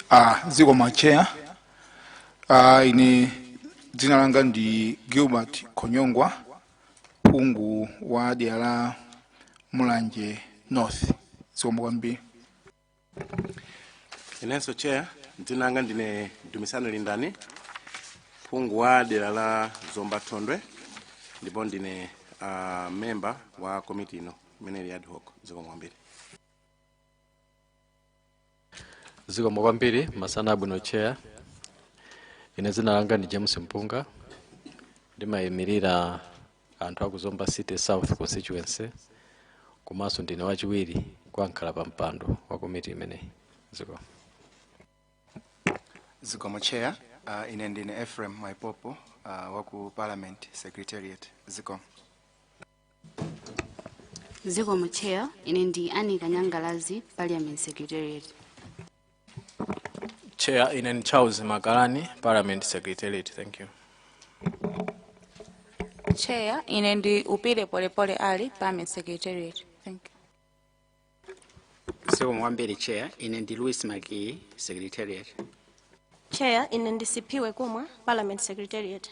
Zikomo, Chair. Ine dzina langa ndi Gilbert Khonyongwa, phungu wa dera la Mulanje North. Zikomo kwambiri. Inenso, Chair, dzina langa ndine Dumisani Lindani, phungu wa dera la Zomba Thondwe, ndipo ndine member wa komiti ino imene ili ad hoc. Zikomo kwambiri. Zikomo kwambiri. Masana abwino, Chair. Ine dzina langa ndi James Mpunga, ndimayimirira anthu aku Zomba City South constituency, komanso ndine wachiwiri kwa mkhala pa mpando wa komiti imeneyi. Zikomo. Zikomo, Chair. Ine ndine Ephraim Maipopo, waku Parliament Secretariat. Zikomo. Zikomo, Chair. Ine ndi Anika Nyangalazi, Parliament Secretariat. Chair, ine ndi Charles Makalani, Parliament Secretariat. Thank you. Chair, ine ndi Upile Polepole Ali, Parliament Secretariat. Thank you. Zikomo kwambiri, Chair. Ine ndi Louis Maki, Secretariat. Chair, ine ndi Siphiwe Kumwa, Parliament Secretariat.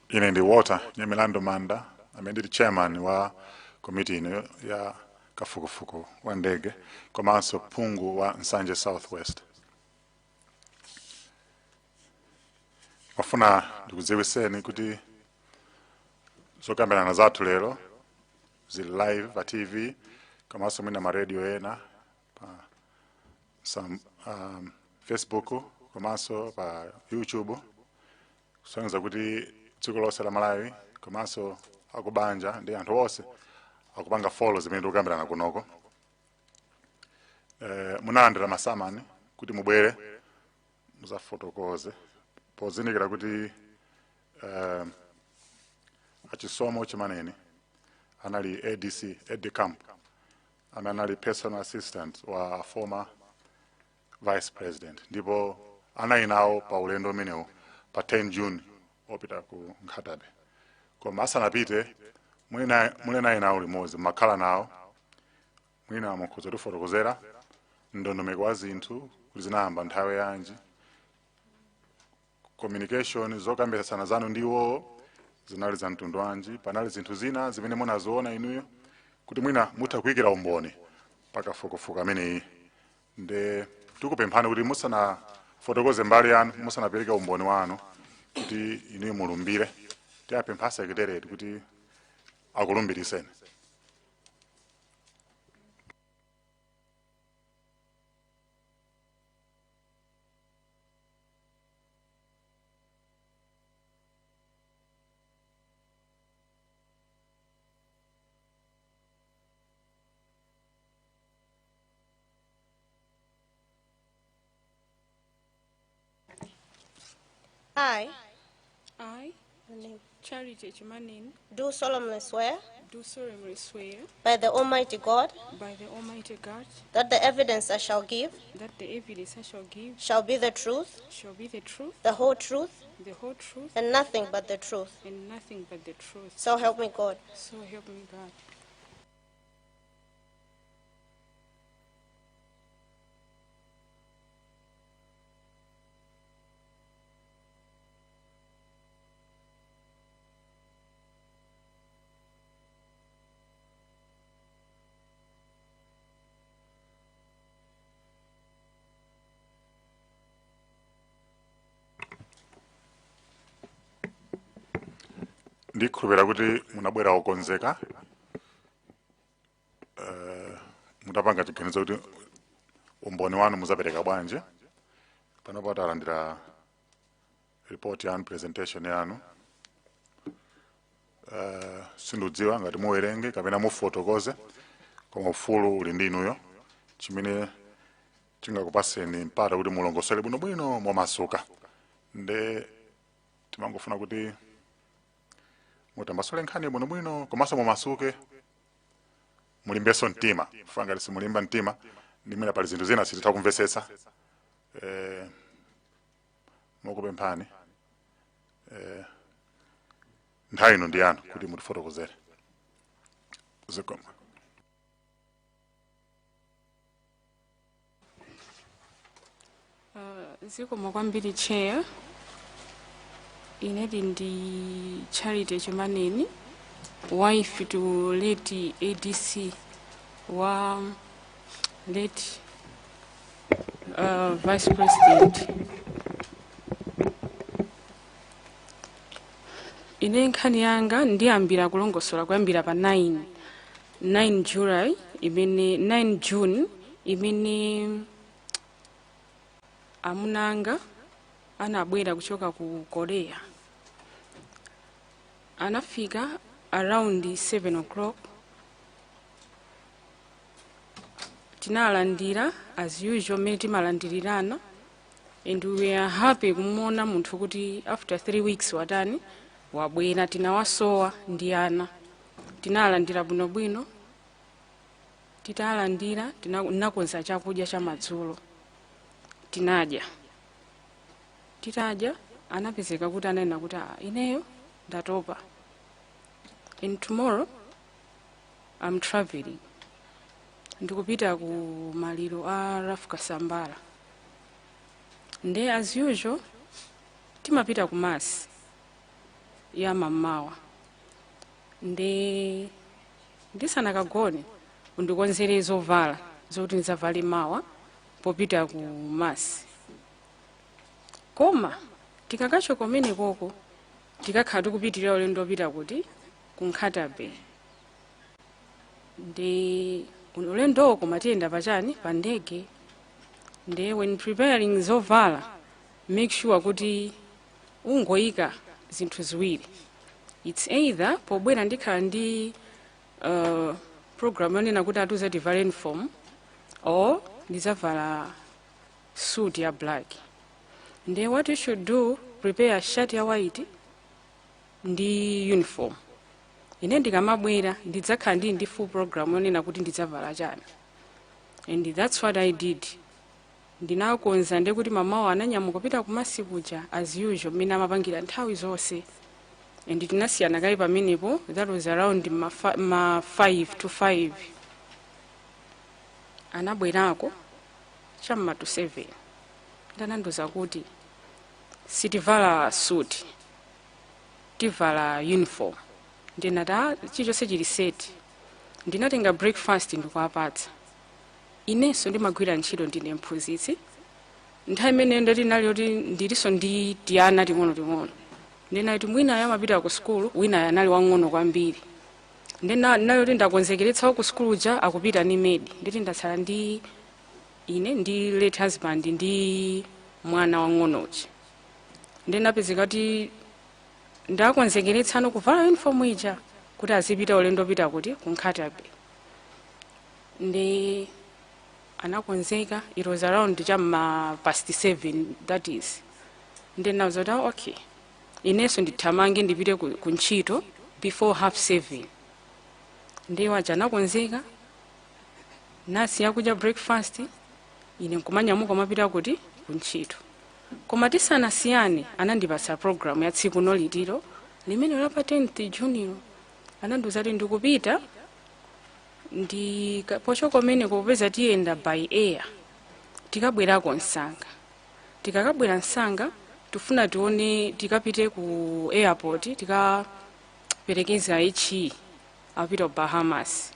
Ine ndi Walter Nyamilandu Manda, amene ndili chairman wa komiti ino ya kafukufuku wa ndege, komanso phungu wa Nsanje South West. Mafuna ndikudziwiseni kuti zokambirana zathu lero zili live pa TV, komanso mwina ma radio ena, pa some, Facebook komanso pa YouTube, kusonyeza kuti dziko lonse la Malawi komanso akubanja ndi anthu onse akupanga follow zimene tikukambirana kunoko. Munalandira masamani kuti mubwere muzafotokoze, pozindikira kuti achisomo Chimaneni anali ADC, aide camp, amene anali personal assistant wa former vice president, ndipo anali nawo pa ulendo umenewu pa 10 June opita ku Nkhata Bay. Koma asanapite, muli naye nawo limodzi, mmakhala nawo. Mwina mukhoza kutifotokozera ndondomeko wa zinthu, kuti zinayamba nthawi yanji, communication, zokambirana zanu ndiwo zinali za mtundu wanji, panali zinthu zina zimene munaziona inuyo kuti mwina mutha kuyikira umboni pakafukufuku ameneyi. Nde tikupemphani kuti musanafotokoze mbali yanu, musanapereke umboni wanu, kuti inuyo mulumbire. Tiyapempha secretariat kuti akulumbiriseni. I, I, the name, Charity Chimaneni, do solemnly swear do solemnly swear by the Almighty God by the Almighty God that the evidence I shall give that the evidence I shall give shall be the truth, shall be the truth, the whole truth, the whole truth, and nothing but the truth. and nothing but the truth. So help me God. So help me God. Ndikhulupirira kuti munabwera okonzeka, mutapanga chiganizo kuti umboni wanu muzapereka bwanji. Panopo talandira report yanu, presentation yanu. Sindidziwa ngati muwerenge kapena mufotokoze, koma ufulu uli ndi inuyo, chimene chingakupaseni mpata kuti mulongosole bwinobwino momasuka. Nde timangofuna kuti mutambasule nkhani bwinobwino komanso mumasuke, mulimbenso mtima, chifukwa ngati simulimba mtima ndimene pali zinthu zina sititha kumvetsetsa. Mokupemphani, nthawi ino ndi yanu kuti mutifotokozere. Zikomo. Zikomo kwambiri, Chair. Inedi ndi Charity Chimaneni, wife to late ADC wa late Vice President. Ine nkhani yanga ndiyambira kulongosola kuyambira pa 9 July imene, 9 June imene amunanga anabwera kuchoka ku Korea. Anafika around 7 o'clock. Tinalandira as usual mmene timalandirirana, and we are happy kumuona munthu kuti after 3 weeks watani, wabwera. Tinawasowa ndi ana. Tinalandira bwinobwino. Titalandira, tinakonza chakudya cha madzulo, tinadya. Titadya, anapezeka kuti ananena kuti, "Ah, ineyo ndatopa and tomorrow I'm traveling, ndikupita ku maliro a Ralph Kasambara." Nde as usual timapita ku mass ya mammawa, nde ndisanakagone undikonzere zovala zokuti ndizavale mawa popita ku mass, koma tikakachoka kumene koko tikakhala tikupitirira ulendo opita kuti, ku Nkhata Bay. Ndi ulendowo koma tiyenda pachani, pa ndege. Nde when preparing zovala, make sure kuti ungoyika zinthu ziwiri. It's either pobwera ndikhala ndi program yonena kuti atiuza tivale uniform or ndizavala suit ya black. Nde what you should do, prepare shirt ya white ndi uniform. Ine ndikamabwera ndidzakhala ndili ndi full program yonena kuti ndidzavala chani, and that's what I did. Ndinakonza ndekuti mamawa ananyamuka kupita ku mass kuja as usual mmene amapangira nthawi zonse, and tinasiyana kayi pamenepo. That was around ma 5 to 5. Anabwerako cham'ma to 7, ndanandiuza kuti sitivala suit, tivala uniform. Ndinati, "Ah, chilichonse chili set." Ndinatenga breakfast ndikuwapatsa. Inenso ndimagwira ntchito, ndine mphunzitsi. Nthawi imeneyo ndati nali yoti ndilinso ndi tiana ting'onoting'ono. Ndinati mwina amapita ku sukulu, wina anali wang'ono kwambiri. Ndinali yoti ndakonzekeretsawo ku sukulu ja, akupita ni maid. Nditi ndatsala ndi ine ndi late husband ndi mwana wang'onochi. Ndinapezeka kuti ndakonzekeretsano kuvala uniform ija kuti azipita ulendo pita kuti, ku Nkhata Bay. Ndi anakonzeka. It was around chamma past 7, that is. Ndinawuza kuti, "Ah, okay, inenso ndithamange ndipite ku ntchito before half 7." Ndiye waja anakonzeka, nasiya kudya breakfast, ine nkumanyamuka mapita kuti, ku ntchito. Koma tisanasiyane anandipatsa program ya tsiku nolitiro limene la pa 10th Junilo. Anandiuza kuti ndikupita ndi pochoka kumeneko, popeza tiyenda by air, tikabwerako msanga. Tikakabwera msanga, tifuna tione, tikapite ku airport tikaperekeza HE apita ku Bahamas.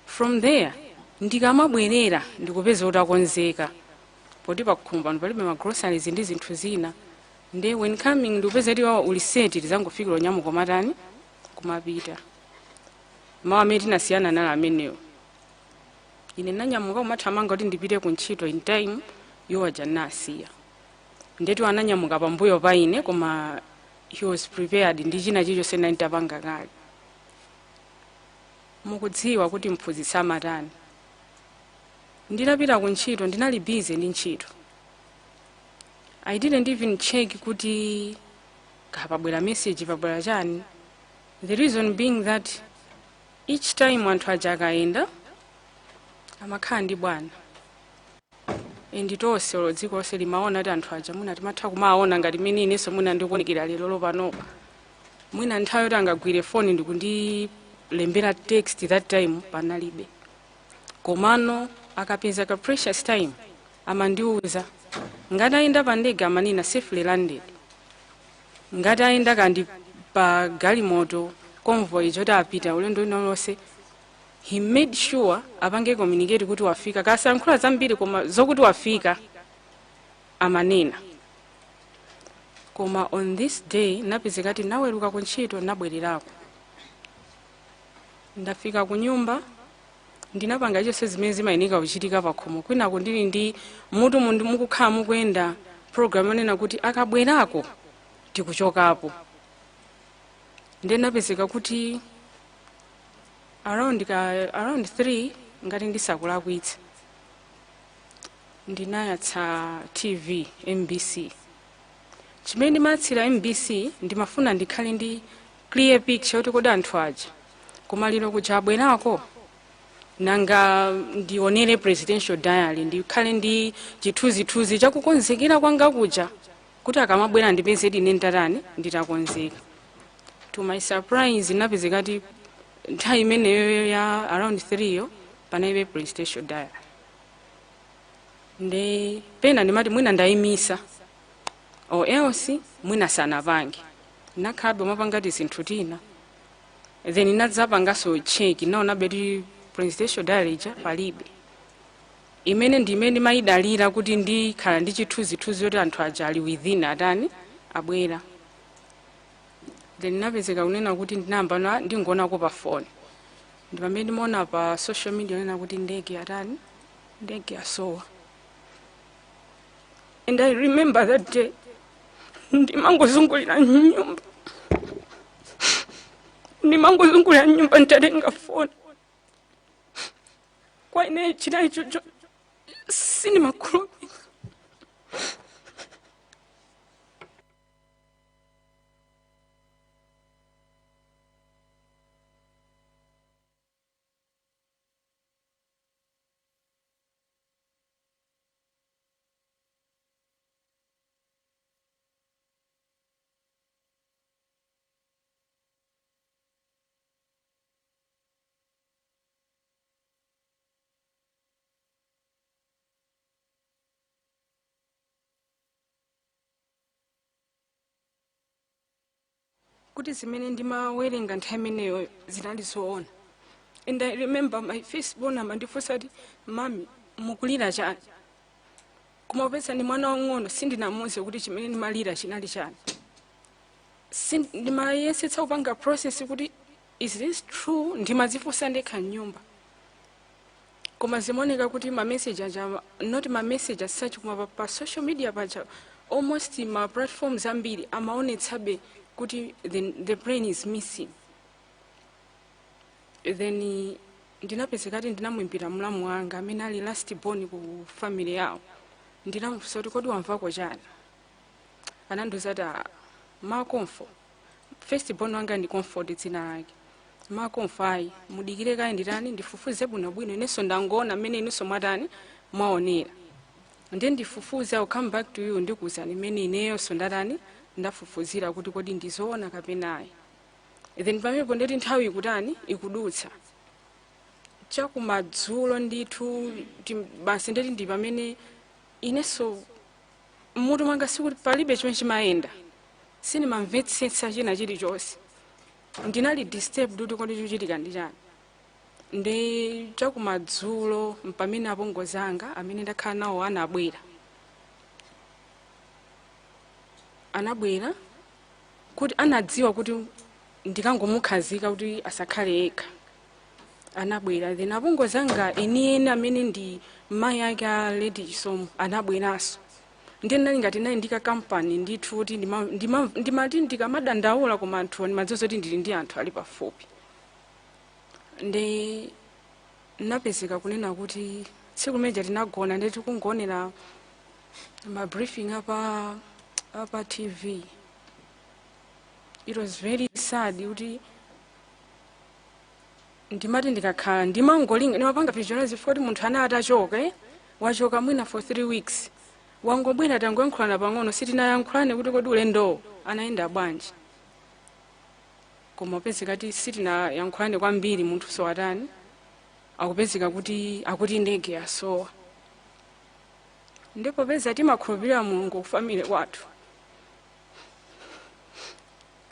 From there ndikamabwerera ndikupeza kuti akonzeka, poti pakhomo pano palibe ma groceries ndi zinthu zina. Nde when coming ndikupeza kuti wawa uli set, tizangofikira onyamuka matani, kumapita. Mawu amene tinasiyana nalo amenewo, ine nanyamuka kumathamanga kuti ndipite ku ntchito in time. Iwo aja nasiya, ndetu ananyamuka pambuyo pa ine, koma he was prepared ndi china chilichonse nditapanga kale. Mukudziwa kuti mphunzitsi amatani. Nditapita ku ntchito ndinali busy ndi ntchito. I didn't even check kuti kapabwera message, pabwera chani. The reason being that each time anthu aja akayenda amakhala ndi bwana, and tonse olo dziko lonse limaona kuti anthu aja mwina timatha kumaona ngati mmene inenso mwina ndikuonekera lero lopanopa. Mwina nthawi yoti angagwire foni ndikundilembera text, that time panalibe. Komano akapeza ka precious time amandiuza. Ngati ayenda pa ndege amanena "safely landed". Ngati ayenda kandi pa galimoto, convoy choti apita ulendo wina lonse, he made sure apange communicate kuti wafika. Kasayankhula zambiri, koma zokuti wafika amanena. Koma on this day napezeka ti naweruka ku ntchito, nabwererako, ndafika ku nyumba, ndinapanga chonse zimene zimayeneka kuchitika pa khomo. Kwinako ndili ndi mutu mukukhala mukuyenda program yonena kuti akabwerako tikuchokapo. Ndiye napezeka kuti around 3, ngati ndisakulakwitsa, ndinayatsa TV MBC. Chimene ndimayatsira MBC, ndimafuna ndikhale ndi clear picture kuti kodi anthu aja kumaliro kuja abwerako? Nanga ndionere presidential diary, ndikhale ndi chithunzithunzi chakukonzekera kwanga kuja, kuti akamabwera ndipeze ine ndatani, nditakonzeka. To my surprise, napezeka ti nthawi imeneyo ya around 3 yo panalibe presidential diary. Nde pena ndimati mwina ndayimisa or else mwina sanapange, nakhalabe mapangati zinthu tina. Then nadzapanganso check, naonabe ti presidential diary ija palibe, imene ndimene ndimayidalira kuti ndikhala ndi chithunzithunzi yoti anthu aja ali within, atani, abwera. Then napezeka kunena kuti ndinayamba ndingoonako pa phone, ndi pamene ndimaona pa social media onena kuti ndege atani, ndege yasowa. And I remember that day ndimangozungulira nyumba, ndimangozungulira nyumba ntatenga phone. Kwa ine chinali chocho sindimakhulupirira. Kuti zimene ndimawerenga nthawi imeneyo zinali zoona. And I remember my firstborn amandifunsa kuti, "Mami, mukulira chani?" Koma popeza ndi mwana wang'ono, sindinamuwuze kuti chimene ndimalira chinali chani. Ndimayesetsa kupanga process kuti is this true? Ndimadzifunsa ndekha mnyumba. Koma zimaoneka kuti ma message aja, not ma message as such, koma pa social media paja, almost ma platforms ambiri amaonetsabe kuti the plane is missing. Then ndinapezeka kuti ndinamuimbira mlamu wanga amene ali last born ku family yawo. Ndinamufunsa kuti, "Kodi wamvako chani?" Anandiuza kuti, "Ah, ma Comfort," first born wanga ndi Comfort dzina lake, "Ma Comfort, ayi, mudikire kaye, nditani, ndifufuze bwinobwino. Inenso ndangoona mmene inunso mwatani, mwaonera. Ndiye ndifufuze, I'll come back to you, ndikuwuzani mmene ineyonso ndatani, ndafufuzira kuti kodi ndizoona kapena ayi." Then pamenepo ndeti nthawi ikutani, ikudutsa chakumadzulo ndithu. Basi, ndeti ndi pamene inenso mmutu mwanga sikuti palibe chimene chimayenda, sindimamvetsetsa china chilichonse. Ndinali disturbed kuti kodi chikuchitika ndi chani? Ndi chakumadzulo mpamene apongozi anga amene ndakhala nawo anabwera. Anabwera kuti anadziwa kuti ndikangomukhazika kuti asakhale yekha. Anabwera. Then apongozi anga enieni amene ndi mayi ake a Lady Chisomo anabweranso. Ndiye ndinali ngati nayi ndika kampani ndithu, kuti ndimati ndikamadandaula, koma anthu ndimadziwa zoti ndili ndi anthu ali pafupi. Ndi napezeka kunena kuti tsiku limeja tinagona, ndi tikungoonera ma briefing apa TV. It was very sad kuti ndimati ndikakhala ndimangolinga, ndimapanga visualize kuti munthu ana atachoka, wachoka mwina for 3 weeks, wangobwera, tangoyankhulana pang'ono, sitinayankhulane kuti kodi ulendowo anayenda bwanji. Koma upezeka kuti sitinayankhulane kwambiri, munthu sowatani, akupezeka kuti akuti ndege yasowa. Ndipo peza timakhulupirira Mulungu ku family kwathu,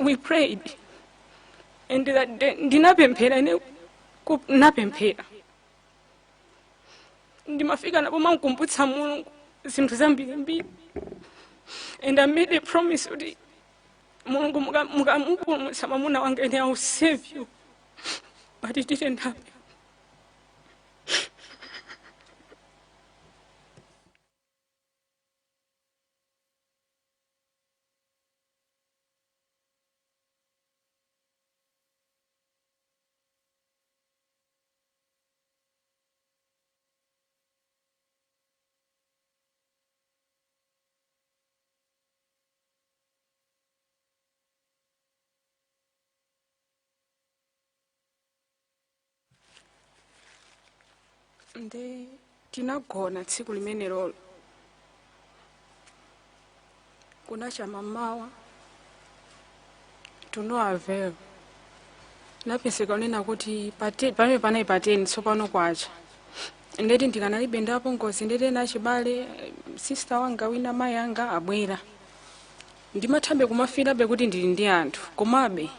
we prayed, and that day ndinapemphera ine, napemphera, ndimafika napo mankumbutsa Mulungu zinthu zambirimbiri, and I made a promise kuti, "Mulungu, mukamupulumutsa mwamuna wanga, ine I will save you," but it didn't happen. Nde tinagona tsiku limenelolo, kunacha mamawa, to no avail. Napeseka unena kuti pamene panali pa 10, tsopano kwacha, ndeti ndikanalibe ndi apongozi, ndeti ena achibale, sister wanga wina, mayi anga abwera. Ndimathabe kumafirabe kuti ndili ndi anthu, komabe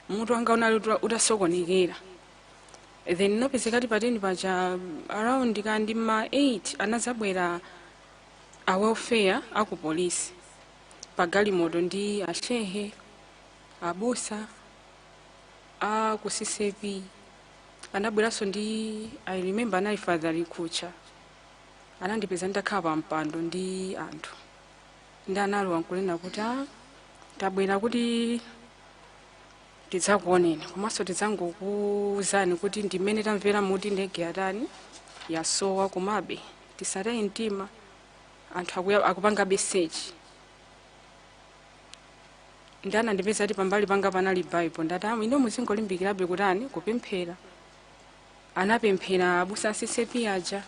mutu wanga unali utasokonekera. Then napezekati pa 10 paja, around kandi ma 8, anazabwera a welfare aku polisi pa galimoto ndi ashehe, abusa a ku CCAP anabweranso ndi, I remember, anali Father Likucha. Anandipeza nditakhala pa mpando ndi anthu, ndi analowa nkunena kuti, "Ah, tabwera kuti tidzakuoneni, komanso tidzangokuwuzani kuti ndimene tamvera muti ndege yatani, yasowa, komabe tisataye mtima, anthu akupangabe search." Ndi anandipeza ati pambali panga panali Bible. Ndati, "Amu ino muzingolimbikirabe kutani, kupemphera." Anapemphera abusa a CCAP aja,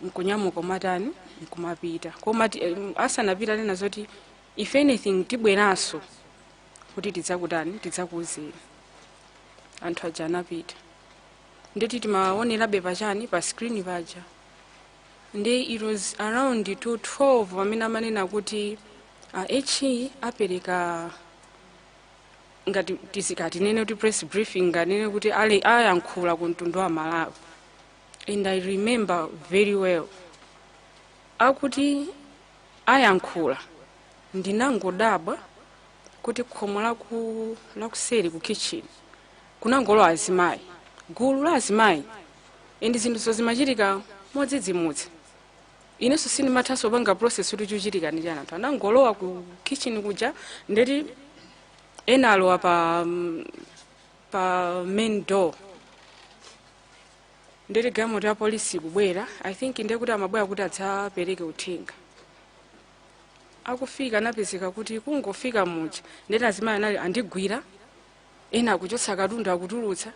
nkunyamuka umatani, nkumapita. Koma asanapita nena zoti, "If anything, tibweranso kuti tidzakutani, tidzakuwuzeni." Anthu aja anapita, nditi timaonerabe pachani, pa screen paja. Ndi it was around 2:12 pamene amanena kuti HE apereka ngati tizikatinene kuti press briefing, nganene kuti ali ayankhula ku mtundu wa Malawi. And I remember very well, akuti ayankhula, ndinangodabwa kuti khomo lakuseri ku kitchen kunangolowa azimayi, gulu la azimayi, and zinthu zimachitika modzidzimutsa. Inenso sindimathanso kupanga process kuti chochitika ndi chani. Anthu anangolowa ku kitchen kuja, ndeti ena alowa pa main door, ndeti galimoto ya polisi ikubwera. I think ndiye kuti amabwera kuti adzapereke uthenga. Akufika, anapezeka kuti kungofika muja, ndeti azimayi anali andigwira, ena akuchotsa katundu, akutulutsa.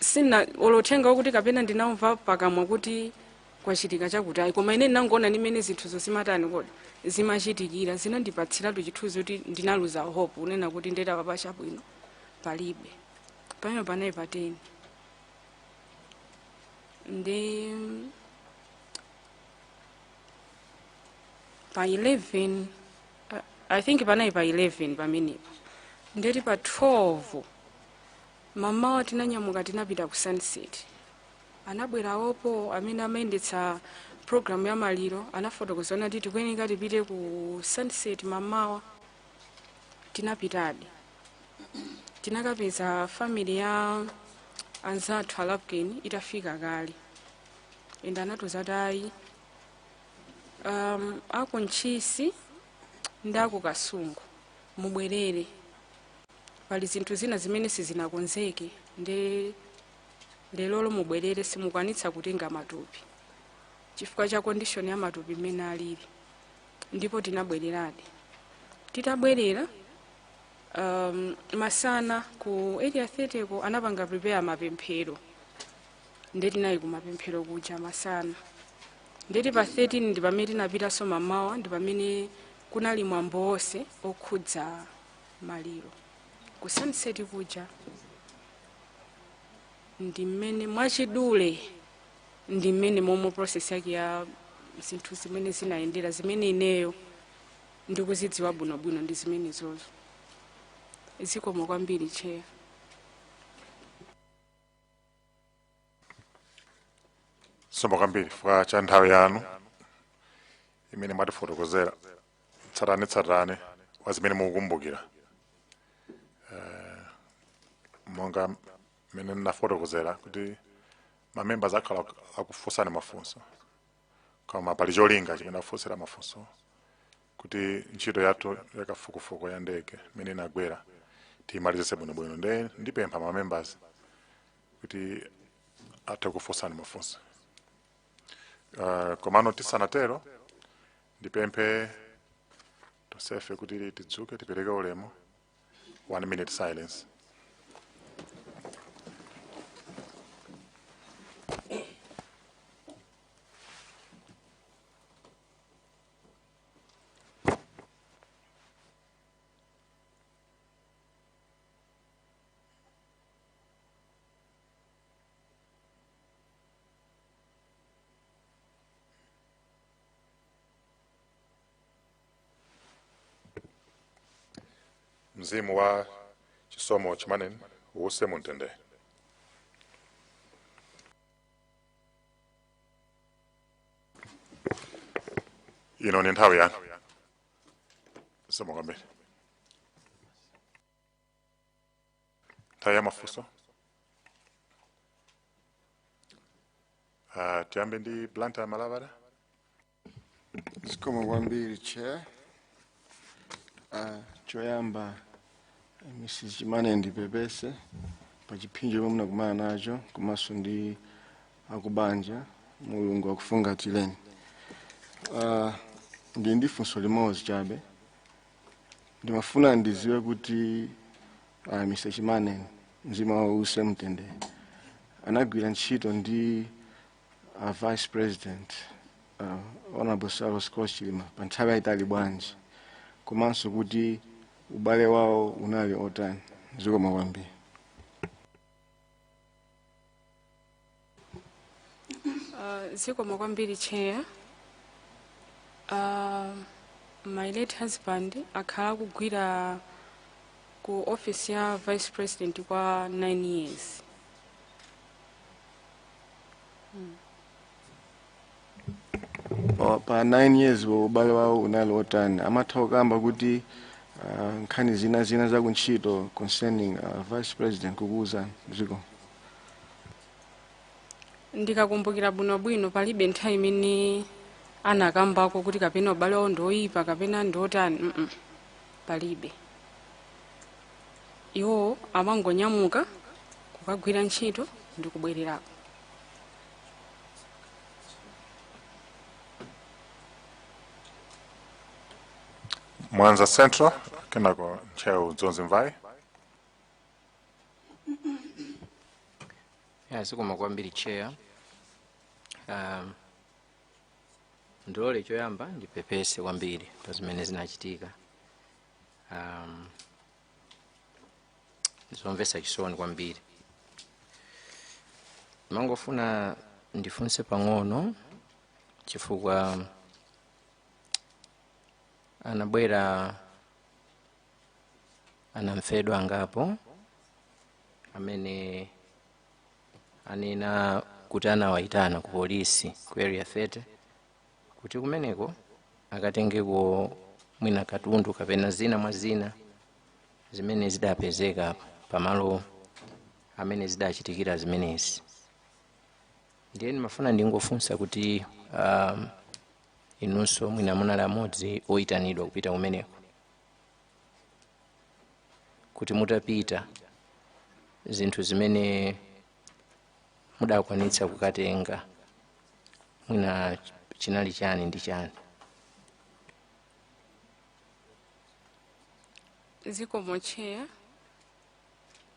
Sina olo uthenga wakuti kapena ndinamva pakamwa kuti kwachitika chakuti, ayi. Koma ine ndinangoona ndimene zinthuzo zimatani kodi, zimachitikira. Zinandipatsiratu chithunzi kuti ndinaluza hope, kunena kuti ndeti apa pachabwino palibe. Pamene panali pa 10, ndi pa 11, I think panali pa 11 pamenepo. Ndeti pa 12 mamawa tinanyamuka, tinapita ku Sunset. Anabwerawopo amene amayendetsa program ya maliro, anafotokoza kuti tikuyeneka tipite ku Sunset mamawa. Tinapitadi, tinakapeza family ya anzathu alapken itafika kale, and anatiuza kuti ayi, aku Ntchisi ndi aku Kasungu mubwerere, pali zinthu zina zimene sizinakonzeke, ndi lelolo mubwerere, simukwanitsa kutenga matupi chifukwa cha condition ya matupi imene alili. Ndipo tinabwereradi. Titabwerera, masana ku Area 30 ko anapanga prepare mapemphero, ndi tinali ku mapemphero kuja masana. Ndeti pa 13 ndi pamene tinapitanso mamawa, ndi pamene kunali mwambo wonse okhudza maliro ku Sunset kuja. Ndi mmene mwachidule, ndi mmene momwe process yake ya zinthu zimene zinayendera, zimene ineyo ndikuzidziwa bwinobwino ndi zimenezozo. Zikomo kwambiri, Chair. Zikomo kwambiri chifukwa cha nthawi yanu imene mwatifotokozera tsatane tsatane wa zimene mukukumbukira. Monga mmene ndinafotokozera kuti ma members akhala akufunsani mafunso, koma pali cholinga chimene akufunsira mafunso, kuti ntchito yathu yakafukufuku ya ndege imene inagwera tiyimalizise bwinobwino. Nde ndipempha ma members kuti athe kufunsani mafunso. Komano tisanatero, ndipemphe tonsefe kuti tidzuke, tipereke ulemu, one minute silence. Mzimu wa Chisomo Chimaneni uwuse mumtendere. Ino ni nthawi yanu. Zikomo kwambiri. Nthawi ya mafunso. Tiyambe ndi Blantyre Malabada. Zikomo kwambiri, Chair. Choyamba, Mrs Chimaneni, ndipepese pa chipsinjo chomwe munakumana nacho komanso ndi akubanja. Mulungu akufungatireni. Ndi ndi funso limodzi chabe. Ndimafuna ndiziwe kuti Mr Chimaneni, mzimu wawo uwuse mtendere, anagwira ntchito ndi Vice President, Honorable Saulos Klaus Chilima, pa nthawi yayitali bwanji, komanso kuti ubale wawo unali otani? Zikomo kwambiri. Zikomo kwambiri, Chair. My late husband akhala akugwira ku office ya Vice President kwa 9 years. Oh, pa 9 years wo ubale wawo unali otani? Amatha kukamba kuti nkhani zina zina za kuntchito concerning Vice President kukuwuzani? Ziko Ndikakumbukira bwinobwino, palibe nthawi imene anakambako kuti kapena ubale wawo ndoyipa kapena ndotani. Palibe. Iwo amangonyamuka kukagwira ntchito ndi kubwererako. Mwanza Central, kenako Ntcheu Dzonzi Mvai. Ya, zikomo kwambiri, Chair. Ndilole choyamba ndipepese kwambiri pa zimene zinachitika. Zomvetsa chisoni kwambiri. Mangofuna ndifunse pang'ono chifukwa anabwera anamfedwa angapo amene anena kuti anawayitana ku polisi ku Area 30 kuti kumeneko akatengeko mwina katundu kapena zina mwa zina zimene zidapezeka pamalo amene zidachitikira zimenezi. Ndiye ndimafuna ndingofunsa kuti inunso mwina munali amodzi oyitanidwa kupita kumeneko, kuti mutapita zinthu zimene mudakwanitsa kukatenga mwina chinali chani ndi chani? Zikomo, Chair.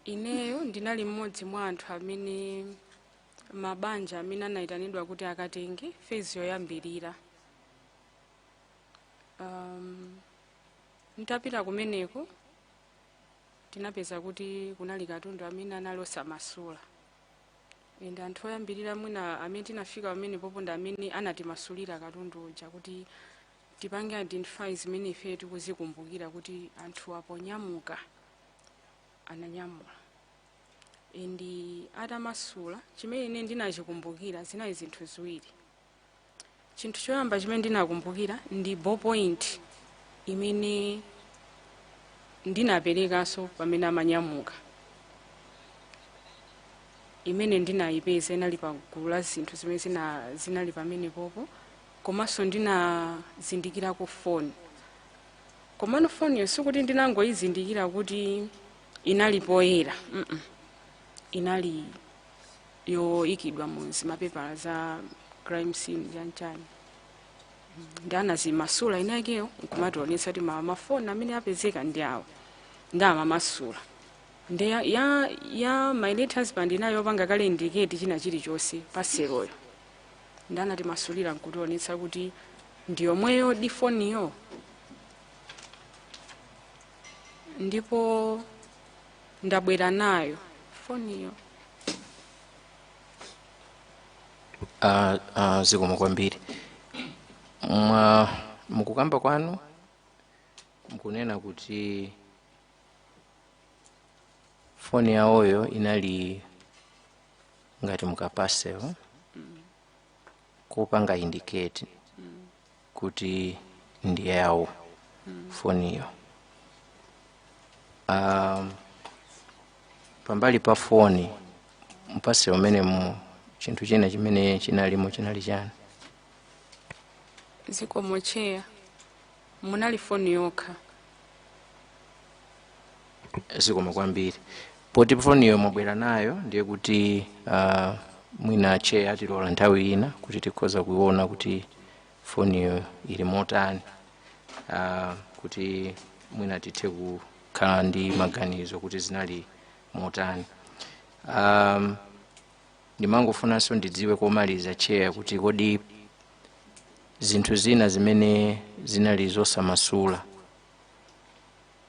Ineyo ndinali mmodzi mwa anthu amene, mabanja amene anayitanidwa kuti akatenge phase yoyambirira. Ntapita kumeneko tinapeza kuti kunali katundu amene anali osamasula. And anthu oyambirira mwina amene tinafika pamene popo ndi amene anatimasulira katundu uja kuti tipange identify zimene ife tikuzikumbukira kuti anthu aponyamuka ananyamula. And atamasula, chimene ine ndinachikumbukira zinali zinthu ziwiri. Chinthu choyamba chimene ndinakumbukira ndi ballpoint imene ndinaperekanso pamene amanyamuka, imene ndinayipeza inali pa gulu la zinthu zimene zinali pamene popo. Komanso ndinazindikirako foni, komano foniyo sikuti ndinangoyizindikira kuti inali poyera, Inali yoyikidwa mu zimapepala za crime scene chanchani, ndi anazimasula inakeyo nkumationetsa kuti mafoni amene apezeka ndi awa, ndi amamasula. Ndi ya my late husband inayo yopanga kale indicate china chilichonse paseroyo, ndi anatimasulira nkutionetsa kuti ndi yomweyo di foniyo. Ndipo ndabwera nayo foniyo. Zikomo kwambiri. Mwa mukukamba kwanu mukunena kuti foni yawoyo inali ngati muka parcel kopanga indicate kuti ndi yawo foniyo. Pambali pa foni, mu parcel umene mu chinthu china chimene chinalimo chinali chani? Zikomo, Chair, munali foni yokha. Zikomo kwambiri. Poti foniyo mwabwera nayo, ndiye kuti mwina Chair atilola nthawi ina kuti tikhoza kuiona kuti foniyo ili motani, kuti mwina tithe kukhala ndi maganizo kuti zinali motani. Ndimangofunanso ndidziwe komaliza, Chair, kuti kodi zinthu zina zimene zinali zosamasula,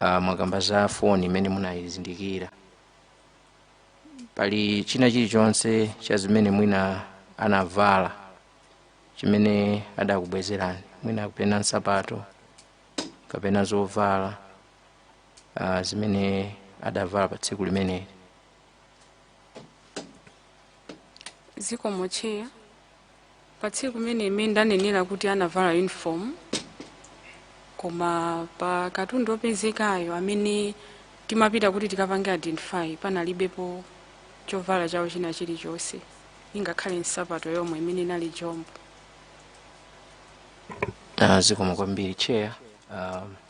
mwakamba za foni imene munayizindikira, pali china chilichonse cha zimene mwina anavala chimene adakubwezerani, mwina kapena nsapato kapena zovala, zimene adavala pa tsiku limeneli? Zikomo, Chair. Pa tsiku limene imene ndanenera kuti anavala uniform, koma pa katundu opezekayo amene timapita kuti tikapange identify, panalibepo chovala chawo china chilichonse, ingakhale nsapato yomwe imene inali jombo. Zikomo kwambiri, Chair.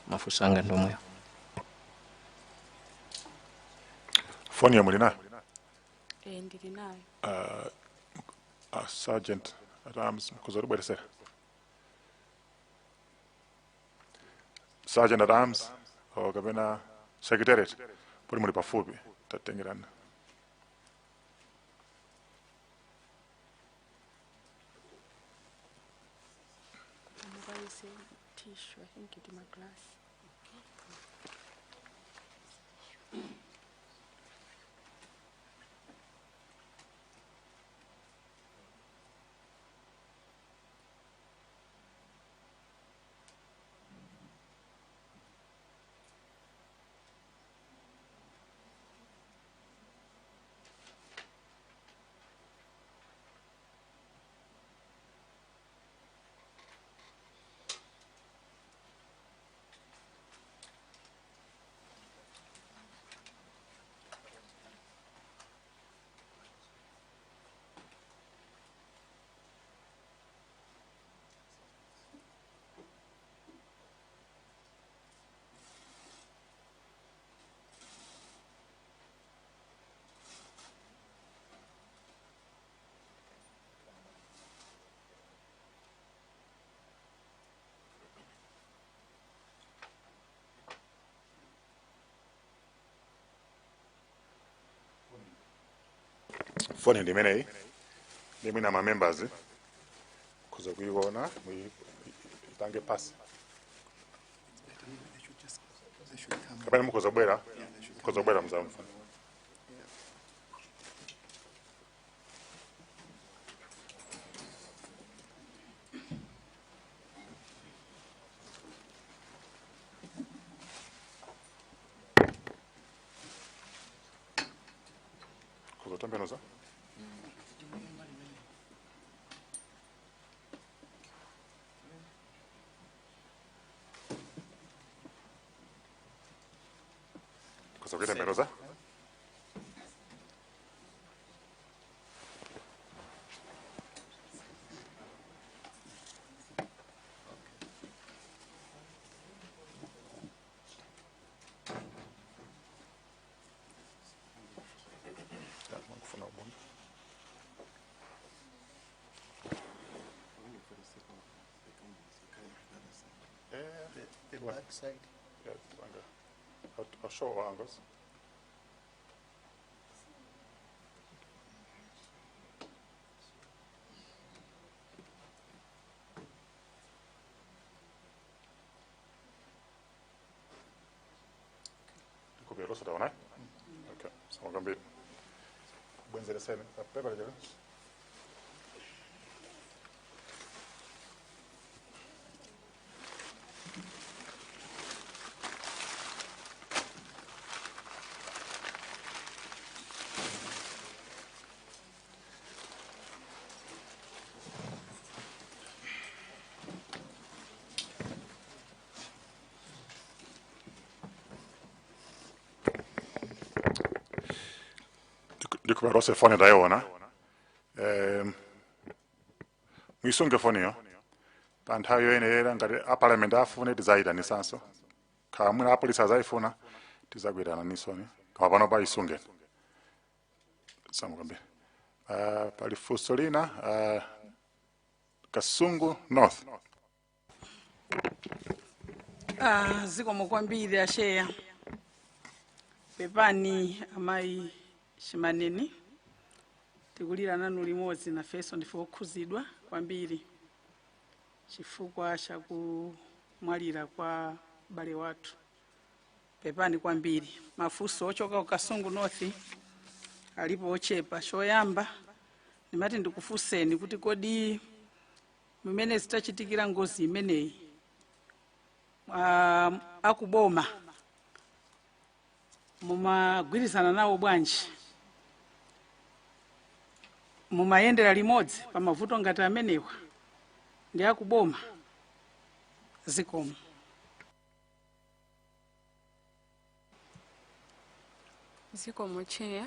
Mafunso anga ndomweyo. Foni yomwe muli nayo? E, ndili nayo. Sergeant at Arms, mukhoza kutibweresera? Sergeant at Arms o kapena secretariat, poti muli pafupi, tatengerani. Mukayise tissue, I think it my glass. Foni ndi imeneyi, ndi mwina ma members mukhoza kuiona, ipange pass kapena mukhoza kubwera mzamva. Kutembenuza. Kuza kutembenuza. Kufuna ubona. The back side. Yeah, angle. I'll show all angles. Kubera taona? Okay, so we're gonna be bwenzereseni pepa lero. Ndikubera rose foni ndayiona. Muyisunge foniyo pa nthawi yoyenera, ngati aparliament afune tidzayitanisanso, kaya mwina apolisi azayifuna tidzakuyitananisoni, koma pano payisunge samukambe. Pali funso lina, Kasungu North. Ah, zikomo kwambiri a Chair. Pepani amayi Chimaneni, tikulira nanu limodzi, nafenso ndife okhuzidwa kwambiri chifukwa chakumwalira kwa bale wathu. Pepani kwambiri. Mafunso ochoka ku Kasungu North alipo ochepa. Choyamba ndimati ndikufunseni kuti kodi mmene zitachitikira ngozi imeneyi, akuboma mumagwirizana nawo bwanji? Mumayendera limodzi pa mavuto ngati amenewa ndi akuboma? Zikomo. Zikomo, Chair.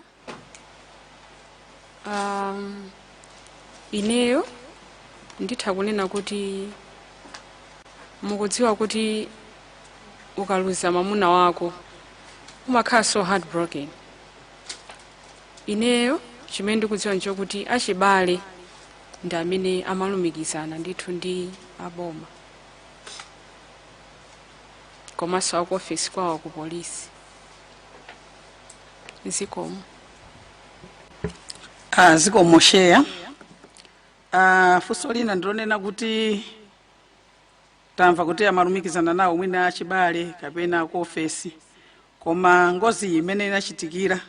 Ineyo nditha kunena kuti mukudziwa kuti ukaluza mwamuna wako umakhala so heartbroken. Ineyo chimene ndikudziwa nchokuti achibale ndi amene amalumikizana ndithu ndi aboma komanso aku ofesi kwawo ku polisi. Zikomo. Ah, zikomo, Chair. Ah, funso lina ndilonena kuti tamva kuti amalumikizana nawo mwina achibale kapena ku ofesi, koma ngozi iyi imene inachitikira,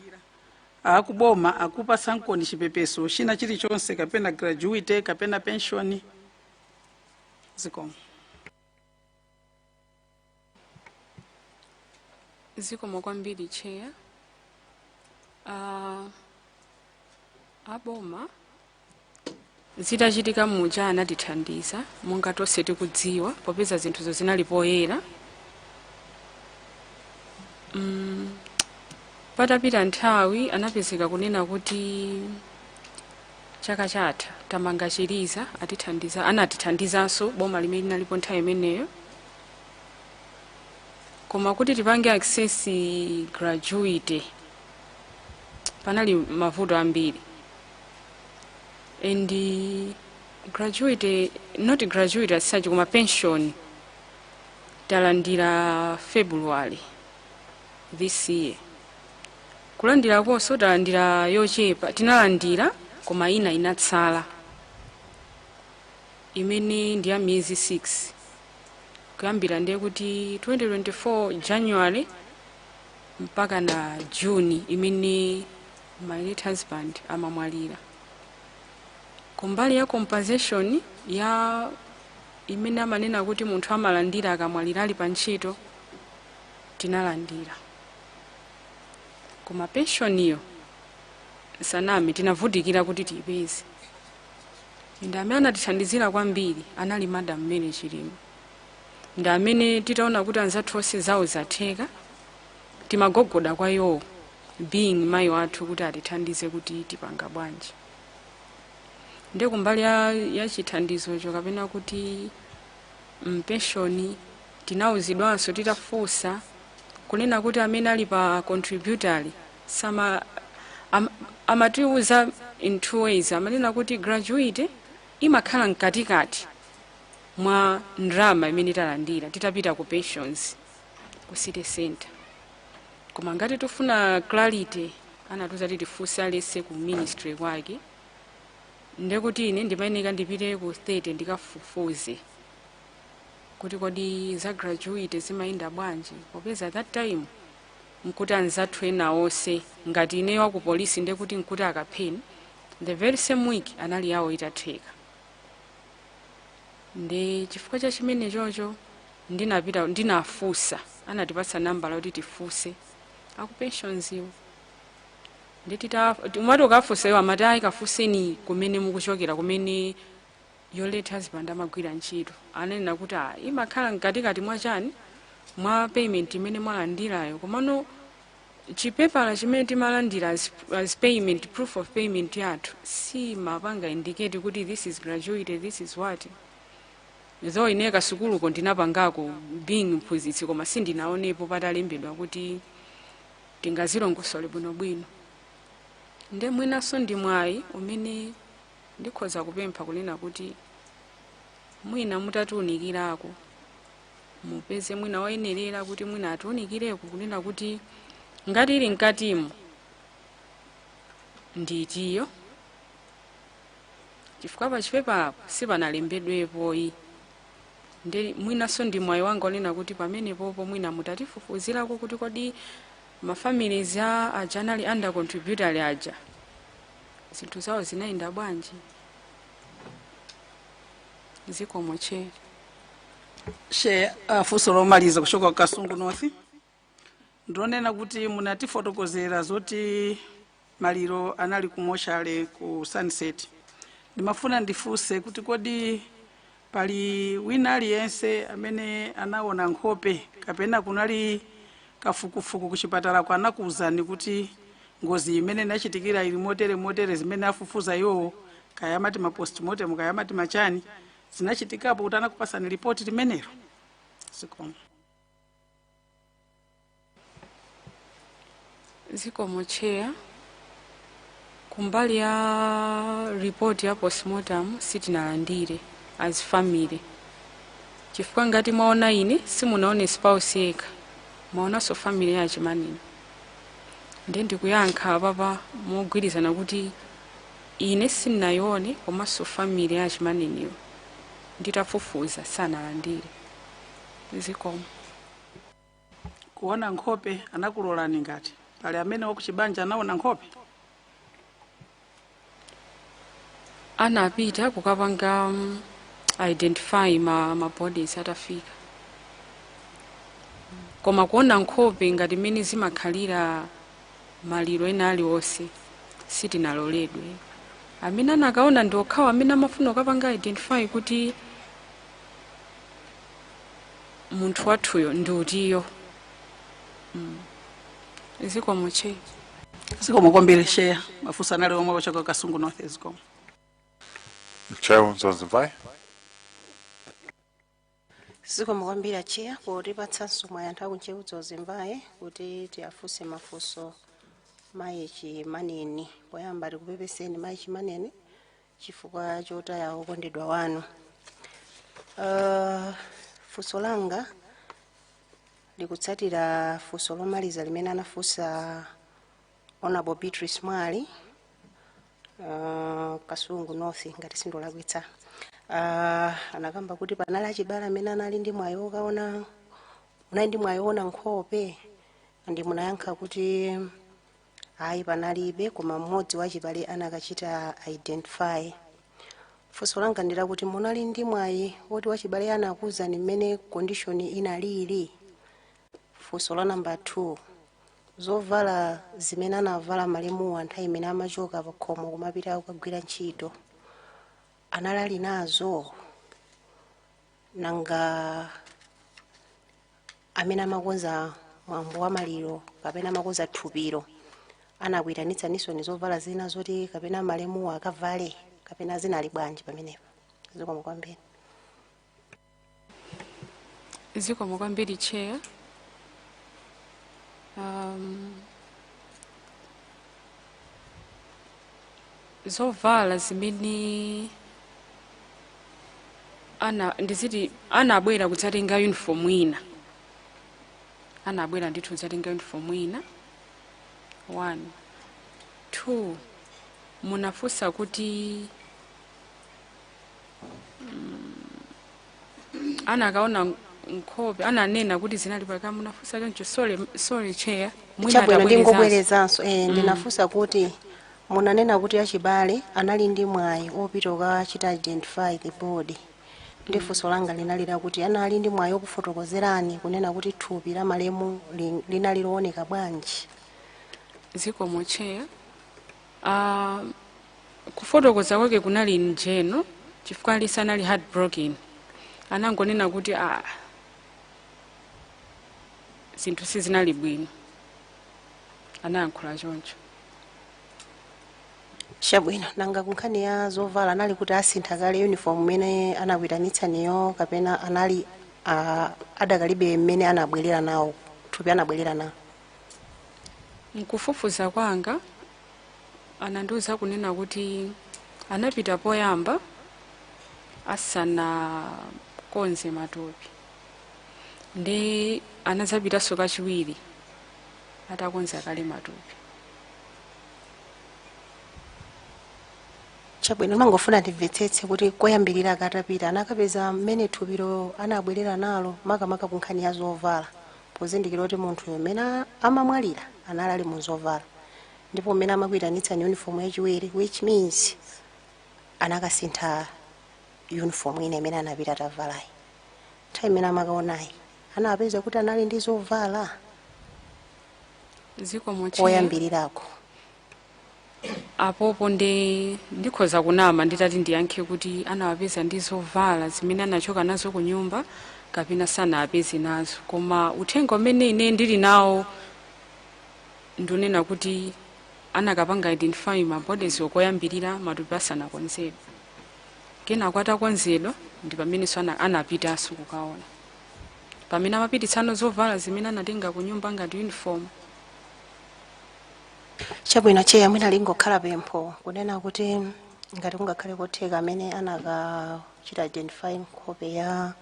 akuboma akupatsa nkoni chipepeso china chilichonse kapena gratuity kapena pension? Zikomo. Zikomo kwambiri, Chair. Aboma zitachitika muja anatithandiza monga tonse tikudziwa, popeza zinthuzo zinali poyera. Patapita nthawi anapezeka kunena kuti chaka chatha tamanga chiliza, atithandiza, anatithandizanso boma limene linalipo nthawi imeneyo. Koma kuti tipange access gratuity panali mavuto ambiri, and gratuity, not gratuity as such, koma pension talandira February this year. Kulandira konso talandira yochepa, tinalandira koma ina inatsala imene ndi ya miyezi 6 kuyambira ndiye kuti 2024 January mpaka na June imene my late husband amamwalira. Kumbali ya compensation ya imene amanena kuti munthu amalandira akamwalira ali pa ntchito, tinalandira, koma pensioniyo Sanami, tinavutikira kuti tiyipeze. Ndi amene anatithandizira kwambiri anali Madam Mary Chilima. Ndi amene titaona kuti anzathu onse zawo zatheka, timagogoda kwa iwo, being mayi wathu, kuti atithandize kuti tipanga bwanji. Ndi kumbali ya chithandizocho kapena kuti pension, tinawuzidwanso titafunsa kunena kuti amene ali pa contributory sama amatiuza in two ways. Amanena kuti gratuity imakhala mkatikati mwa ndrama imene talandira titapita ku pensions ku city center, koma ngati tifuna clarity, anatiuza kuti tifunse alese ku ministry kwake. Ndekuti ine ndimayeneka ndipite ku 30 ndikafufuze kuti kodi za gratuity zimayenda bwanji, popeza that time nkuti anzathu ena onse, ngati ineyo wa ku polisi, ndekuti nkuti akapheni the very same week anali yawo itatheka. Ndi chifukwa cha chimene chocho ndinapita, ndinafunsa, anatipatsa nambala kuti tifunse aku pensions iwo. Nditita umati ukafunsa, iwo amati, "Ayi, kafunseni kumene mukuchokera, kumene your late husband amagwira ntchito." Ananena kuti, "Ah, imakhala mkatikati mwa chani, mwa payment imene mwalandirayo." Komano chipepala chimene timalandira as payment, proof of payment yathu, simapanga indicate kuti this is gratuity, this is what. Though ine kasukuluko ndinapangako being mphunzitsi, koma sindinaonepo patalembedwa kuti tingazilongosole bwinobwino. Nde mwinanso ndi mwayi umene ndikhoza kupempha kunena kuti mwina mutatiunikirako, mupeze mwina woyenerera kuti mwina atiunikireko kunena kuti ngati ili mkatimo nditiyo, chifukwa pachipepalapo sipanalembedwepoyi. Ndi mwinanso ndi mwayi wanga onena kuti pamenepopo mwina mutatifufuzirako kuti kodi ma families a aja anali under contributory aja, zinthu zawo zinayenda bwanji. Zikomo, Chair. Chair, funso lomaliza kuchoka ku Kasungu North ndionena kuti munatifotokozera zoti maliro anali ku mortuary ku Sunset. Ndimafuna ndifunse kuti kodi pali wina aliyense amene anaona nkhope, kapena kunali kafukufuku kuchipatalako, anakuwuzani kuti ngozi imene inachitikira ili motere motere, zimene afufuza iwowo, kaya amati ma postmortem, kaya amati machani, zinachitikapo kuti anakupasani ripoti limenelo? Zikomo. Zikomo, Chair. Kumbali ya report ya postmortem, sitinalandire as family, chifukwa ngati mwaona ine, simunaone spouse yekha, mwaonanso family ya Chimaneni. Ndiye ndikuyankha apapa mogwirizana kuti ine sindinayione, komanso family ya Chimaneniyo nditafufuza sanalandire. Zikomo. Kuona nkhope anakulolani? Ngati pali amene wakuchibanja anaona nkhope? Anapita kukapanga identify ma bodies atafika, koma kuona nkhope ngati mmene zimakhalira maliro ena aliwonse sitinaloledwe. Amene anakaona ndi okhawo amene amafuna kukapanga identify kuti munthu wathuyo ndi utiyo. Zikomo, Chair. Zikomo kwambiri, Chair. Mafunso anali omwe kuchoka Kasungu North. Zikomo. Ntcheu Dzonzi Mvayi. Zikomo kwambiri, Chair, potipatsanso mwayi anthu aku Ntcheu Dzonzi Mvayi kuti tiyafunse mafunso mayi Chimaneni. Poyamba tikupepeseni, mayi Chimaneni, chifukwa chotaya okondedwa wanu. Funso langa likutsatira funso lomaliza limene anafunsa Honorable Beatrice Mwali, Kasungu North, ngati sindolakwitsa. Anakamba kuti panali achibale amene anali ndi mwayi wokaona, munali ndi mwayi woona nkhope, ndi munayankha kuti ayi, panalibe, koma mmodzi wachibale anakachita identify. Funso langa ndilakuti munali ndi mwayi woti wachibale anakuwuzani mmene condition inalili? Funso la namba 2. Zovala zimene anavala malemuwa nthawi imene amachoka pa khomo kumapita kukagwira ntchito, anali ali nazo? Nanga amene amakonza mwambo wa maliro kapena amakonza thupiro anakuyitanitsaninso ni zovala zina zoti kapena malemuwa akavale, kapena zinali bwanji pamenepo? Zikomo kwambiri. Zikomo kwambiri, Chair. Zovala zimene ana ndiziti anabwera kudzatenga uniform ina, anabwera ndithu kudzatenga uniform ina, one. Two, munafunsa kuti anakaona nkhope, ananena kuti zinali paka, munafunsa choncho. Sorry, sorry, Chair, mwina Chabwino. atabwerezanso. Ndingobwerezanso. Ndinafunsa kuti munanena kuti achibale anali ndi mwayi opita kukachita identify the body, ndi funso langa linali lakuti anali ndi mwayi okufotokozerani kunena kuti thupi la malemu linali looneka bwanji? Zikomo, Chair. Kufotokoza kwake kunali njeno, chifukwa alisi anali heartbroken. Anangonena kuti ah, zinthu sizinali bwino, anayankhula choncho. Chabwino. Nanga kunkhani ya zovala, anali kuti asintha kale uniform imene anakuyitanitsaniyo, kapena anali adakalibe mmene anabwerera nawo thupi, anabwerera nawo? Mkufufuza kwanga anandiuza kunena kuti anapita poyamba asanakonze matupi, ndi anazapitanso kachiwiri atakonza kale matupi. Chabwino. Mangofuna ndimvetsetse kuti koyambirira akatapita anakapeza mmene thupilo anabwerera nalo, makamaka ku nkhani ya zovala, pozindikira kuti munthuyo mmene amamwalira anali ali mu zovala, ndipo mmene amakuyitanitsa ni uniform yachiwiri, which means anakasintha uniform ina imene anapita atavalayi. Nthawi imene amakaonayi anapeza kuti anali ndi zovala? Zikomo, Chair. Koyambirirako. Apopo ndi ndikhoza kunama nditati ndiyankhe kuti anawapeza ndi zovala zimene anachoka nazo ku nyumba kapena sanawapeze nazo, koma uthenga umene ine ndili nawo ndunena kuti anakapanga identify ma bodies okoyambirira matupi asanakonzedwe. Kenako atakonzedwa ndi pamenenso anapitanso kukaona, pamene amapititsano zovala zimene anatenga ku nyumba ngati uniform. Chabwino, Chair. Mwina lingokhala pempho kunena kuti ngati kungakhale kotheka, amene anakachita identify nkhope ya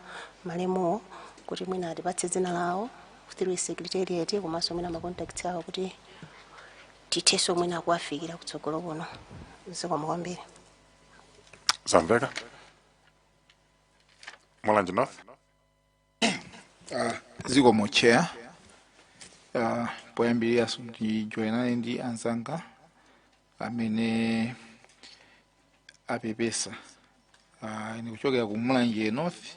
malemuwo, kuti mwina atipatse dzina lawo through secretariat, komanso mwina ma contacts awo, kuti tithenso mwina kuwafikira kutsogolo kuno. Zikomo kwambiri. Zamveka. Mulanje North. Zikomo, Chair. Poyambiriranso ndijoyinane ndi anzanga amene apepesa. Ine kuchokera ku Mulanje North,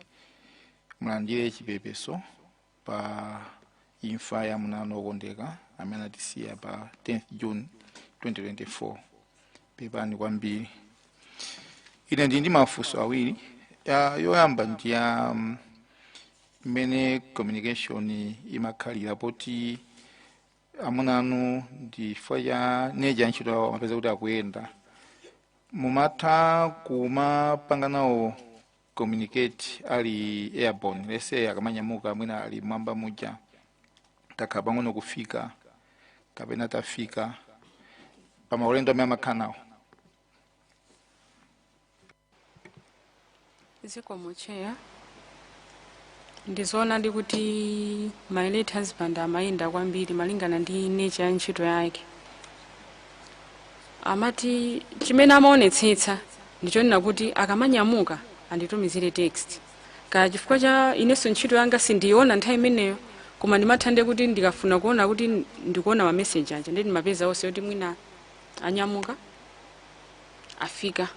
mulandire chipepeso pa imfa ya mwana wokondeka amene atisiya pa 10th June 2024. Pepani kwambiri. Ine ndili ndi mafunso awiri. Yoyamba ndi ya mmene communication imakhalira, poti amuna anu ndi chifukwa cha nature ntchito yawo amapeza kuti akuyenda, mumatha kumapanga nawo communicate ali airborne? Let's say akamanyamuka, mwina ali mwamba muja, takhala pang'ono kufika kapena tafika, pa maulendo amene amakhala nawo? Zikomo, Chair. Ndizoonadi kuti my late husband amayenda kwambiri malingana ndi nature ya ntchito yake. Amati chimene amaonetsetsa ndichonena kuti akamanyamuka anditumizire text, kaya chifukwa cha inenso ntchito yanga sindiyiona nthawi imeneyo, koma ndimatha nde kuti ndikafuna kuona kuti ndikuona ma message aja, ndi ndimapeza onse kuti mwina anyamuka, afika.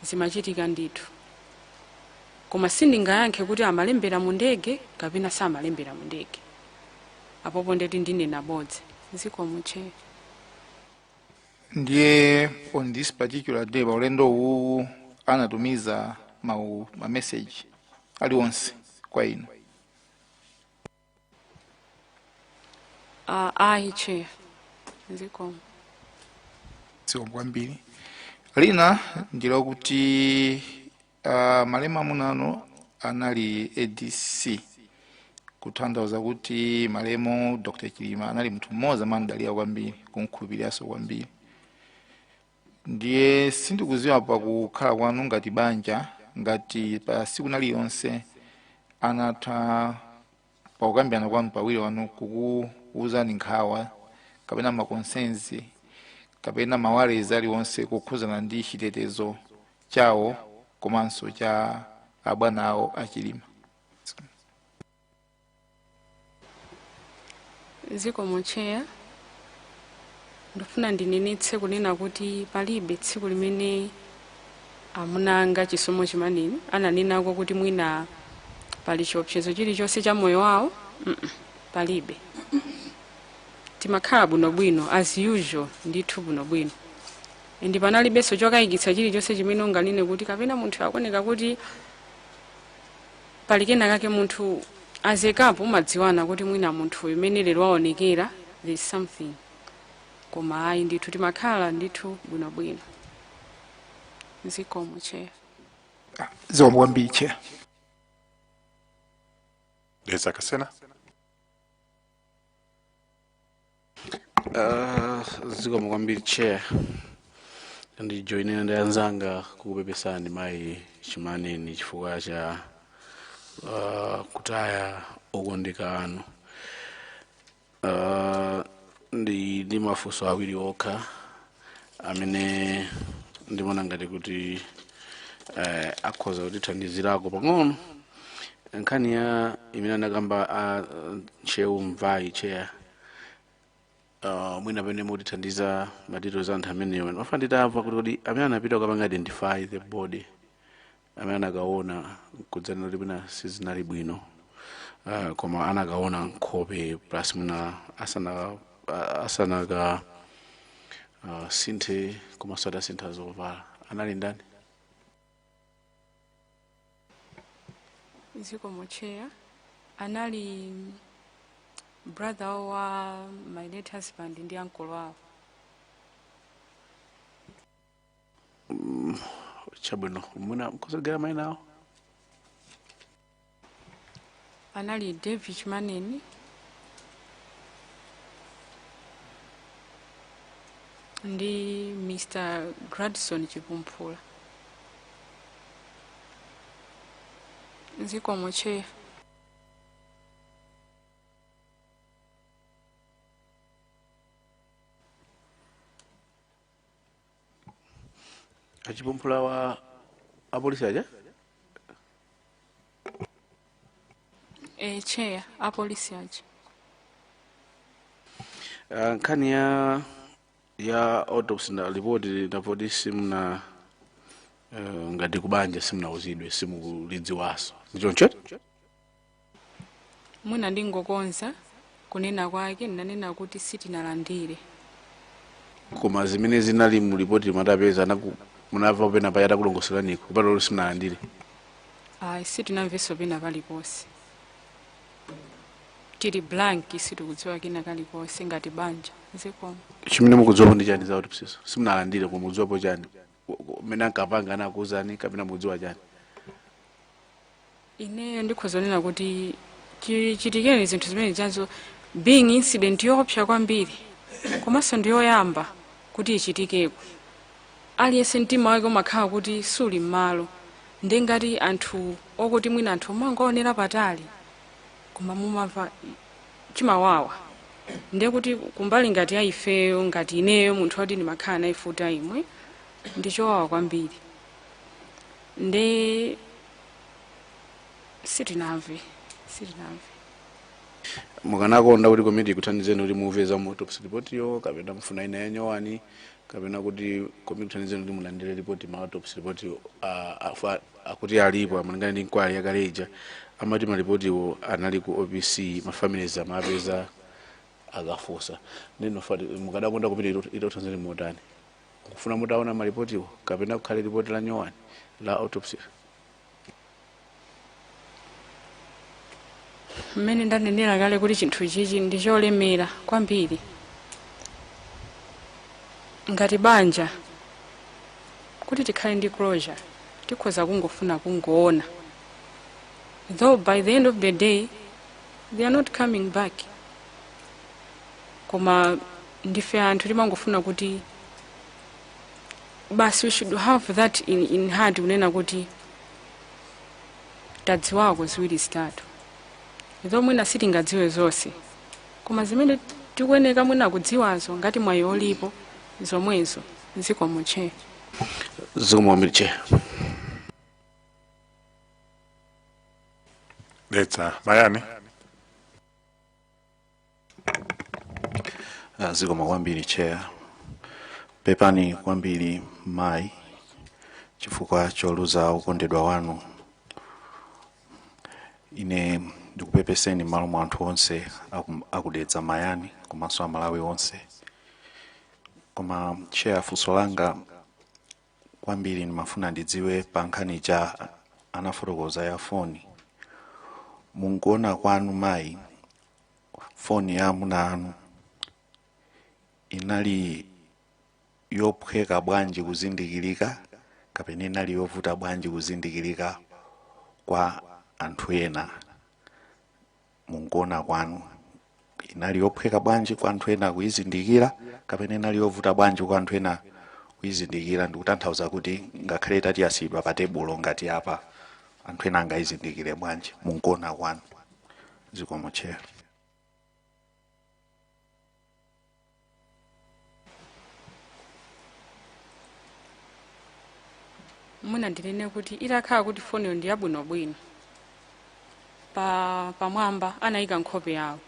Zimachitika ndithu, koma sindingayankhe kuti amalembera mu ndege kapena samalembera mu ndege. Apopo ndeti ndinena bodza. Zikomo, Chair. Ndiye on this particular day, paulendo uwu, anatumiza ma message aliwonse kwa inu? Ayi, Chair, zikomo. Zikomo kwambiri. Lina ndilokuti malemu amunanu anali ADC, kutanthauza kuti malemu Dr Chilima anali munthu mmodzi amamdalira kwambiri, kumkhulupiriranso kwambiri. Ndiye sindikudziwa pakukhala kwanu ngati banja, ngati pa siku lililonse anatha pakukambirana kwanu pawiri wanu kukuwuzani nkhawa kapena ma concerns kapena ma worries aliwonse kukhuzana ndi chitetezo chawo komanso cha abwana awo aChilima. Zikomo, Chair. Ndifuna ndinenetse kunena kuti palibe tsiku limene amunanga Chisomo Chimaneni ananenako kuti mwina pali chiopsezo chilichonse cha moyo wawo. Palibe. Timakhala bwinobwino as usual ndithu, bwinobwino, ndi panalibenso chokayikitsa chilichonse chimene unganene kuti kapena munthu akuoneka kuti pali kena kake. Munthu azekapo umadziwana kuti mwina munthu umene lero waonekera, there is something, koma ayi ndithu, timakhala ndithu bwinobwino. Zikomo, Chair. Zikomo kwambiri, Chair. Dedza Kasina. Zikomo kwambiri, Chair. Ndijoinena ndi anzanga kukupepesani, mayi Chimaneni, chifukwa cha kutaya okondeka anu. Ndi mafunso awiri okha amene ndimaona ngati kuti akhoza kutithandizirako pang'ono. Nkhani ya imene anakamba a Ntcheu Mvayi, Chair, mwina pamene mutithandiza ma details anthu amenewa, mafuna nditamva kuti kodi amene anapita kukapanga identify the body, amene anakaona kudzanena kuti mwina sizinali bwino, koma anakaona nkhope plus mwina asanaka sinthe komanso atasintha zovala, anali ndani? Zikomo, Chair. Anali brother wa my late husband ndi uncle wawo. Chabwino, mwina mukuzagera mayina awo? Anali David Chimaneni ndi Mr Gradson Chipumphula. Zikomo, Chair. Achipumphula wa apolisi aja? E, Chair, apolisi aja. Nkhani ya autopsy na report napoti simuna, ngati kubanja simunauzidwe, simukulidziwaso, ndichoncho? Mwina ndingokonza kunena kwake, ndinanena kuti sitinalandire. Koma zimene zinali mu ripoti mwatapeza, munamva pena paya atakulongosolaniko kupata kuti simunalandire? Ayi, sitinamvenso pena paliponse. Tili blank, sitikudziwa kina kalikonse ngati banja. Zikomo. Chimene mukudziwapo ndi chani za autopsy? Simunalandire, koma mukudziwapo chani? Mmene ankapanga anakuuzani kapena mukudziwa chani? Ineyo ndikhoza kunena kuti chitikeni zinthu zimene chazo being incident yoopsa kwambiri komanso ndiyoyamba kuti ichitikeko, aliyense mtima wake umakhala kuti suli m'malo. Ndi ngati anthu okuti mwina anthu umangoonera patali koma mumamva chimawawa. Ndiye kuti kumbali ngati ya ifeyo, ngati ineyo munthu woti ndimakhala naye full time, ndichowawa kwambiri. Ndi sitinamve, sitinamve. Mukanakonda kuti komiti ikuthandizeni kuti muve za mu autopsy report yo, kapena mufuna ina yanyowani, kapena kuti komiti ikuthandizeni kuti mulandire report, ma autopsy report akuti alipo amalingana ndi inquiry yakale ija, amati malipotiwo anali ku OPC, ma families amapeza? Akafunsa ndinofa mukadakonda kupita itothanzire motani? Kufuna mutaona malipotiwo kapena kukhale ripoti la nyowani la autopsy? Mmene ndanenera kale kuti chinthu chichi ndi cholemera kwambiri ngati banja, kuti tikhale ndi closure tikhoza kungofuna kungoona, though by the end of the day they are not coming back, koma ndife anthu, timangofuna kuti basi we should have that in heart kunena kuti tadziwako ziwiri zitatu, though mwina sitingadziwe zonse, koma zimene tikuyeneka mwina kudziwazo ngati mwayi olipo zomwezo. Zikomo, Chair. Zikomo kwambiri, Chair. Dedza Mayani. Zikomo kwambiri, Chair. Pepani kwambiri, mayi, chifukwa choluza ukondedwa wanu. Ine ndikupepeseni m'malo mwa anthu onse akudedza Mayani komanso Amalawi onse. Koma Chair, funso langa kwambiri ndimafuna ndidziwe pa nkhani cha anafotokoza ya foni. Munkuona kwanu, mayi, foni ya amuna anu inali yophweka bwanji kuzindikirika kapena inali yovuta bwanji kuzindikirika kwa anthu ena? Munkuona kwanu, inali yophweka bwanji kwa anthu ena kuyizindikira kapena inali yovuta bwanji kwa anthu ena kuyizindikira? Ndikutanthauza kuti ngakhale itati yasiyidwa pa tebulo ngati apa, anthu ena angayizindikire bwanji munkuona kwanu? Zikomo, Chair. Mwina ndinene kuti itakhala kuti foniyo ndi yabwinobwino, pa pamwamba anayika nkhope yawo,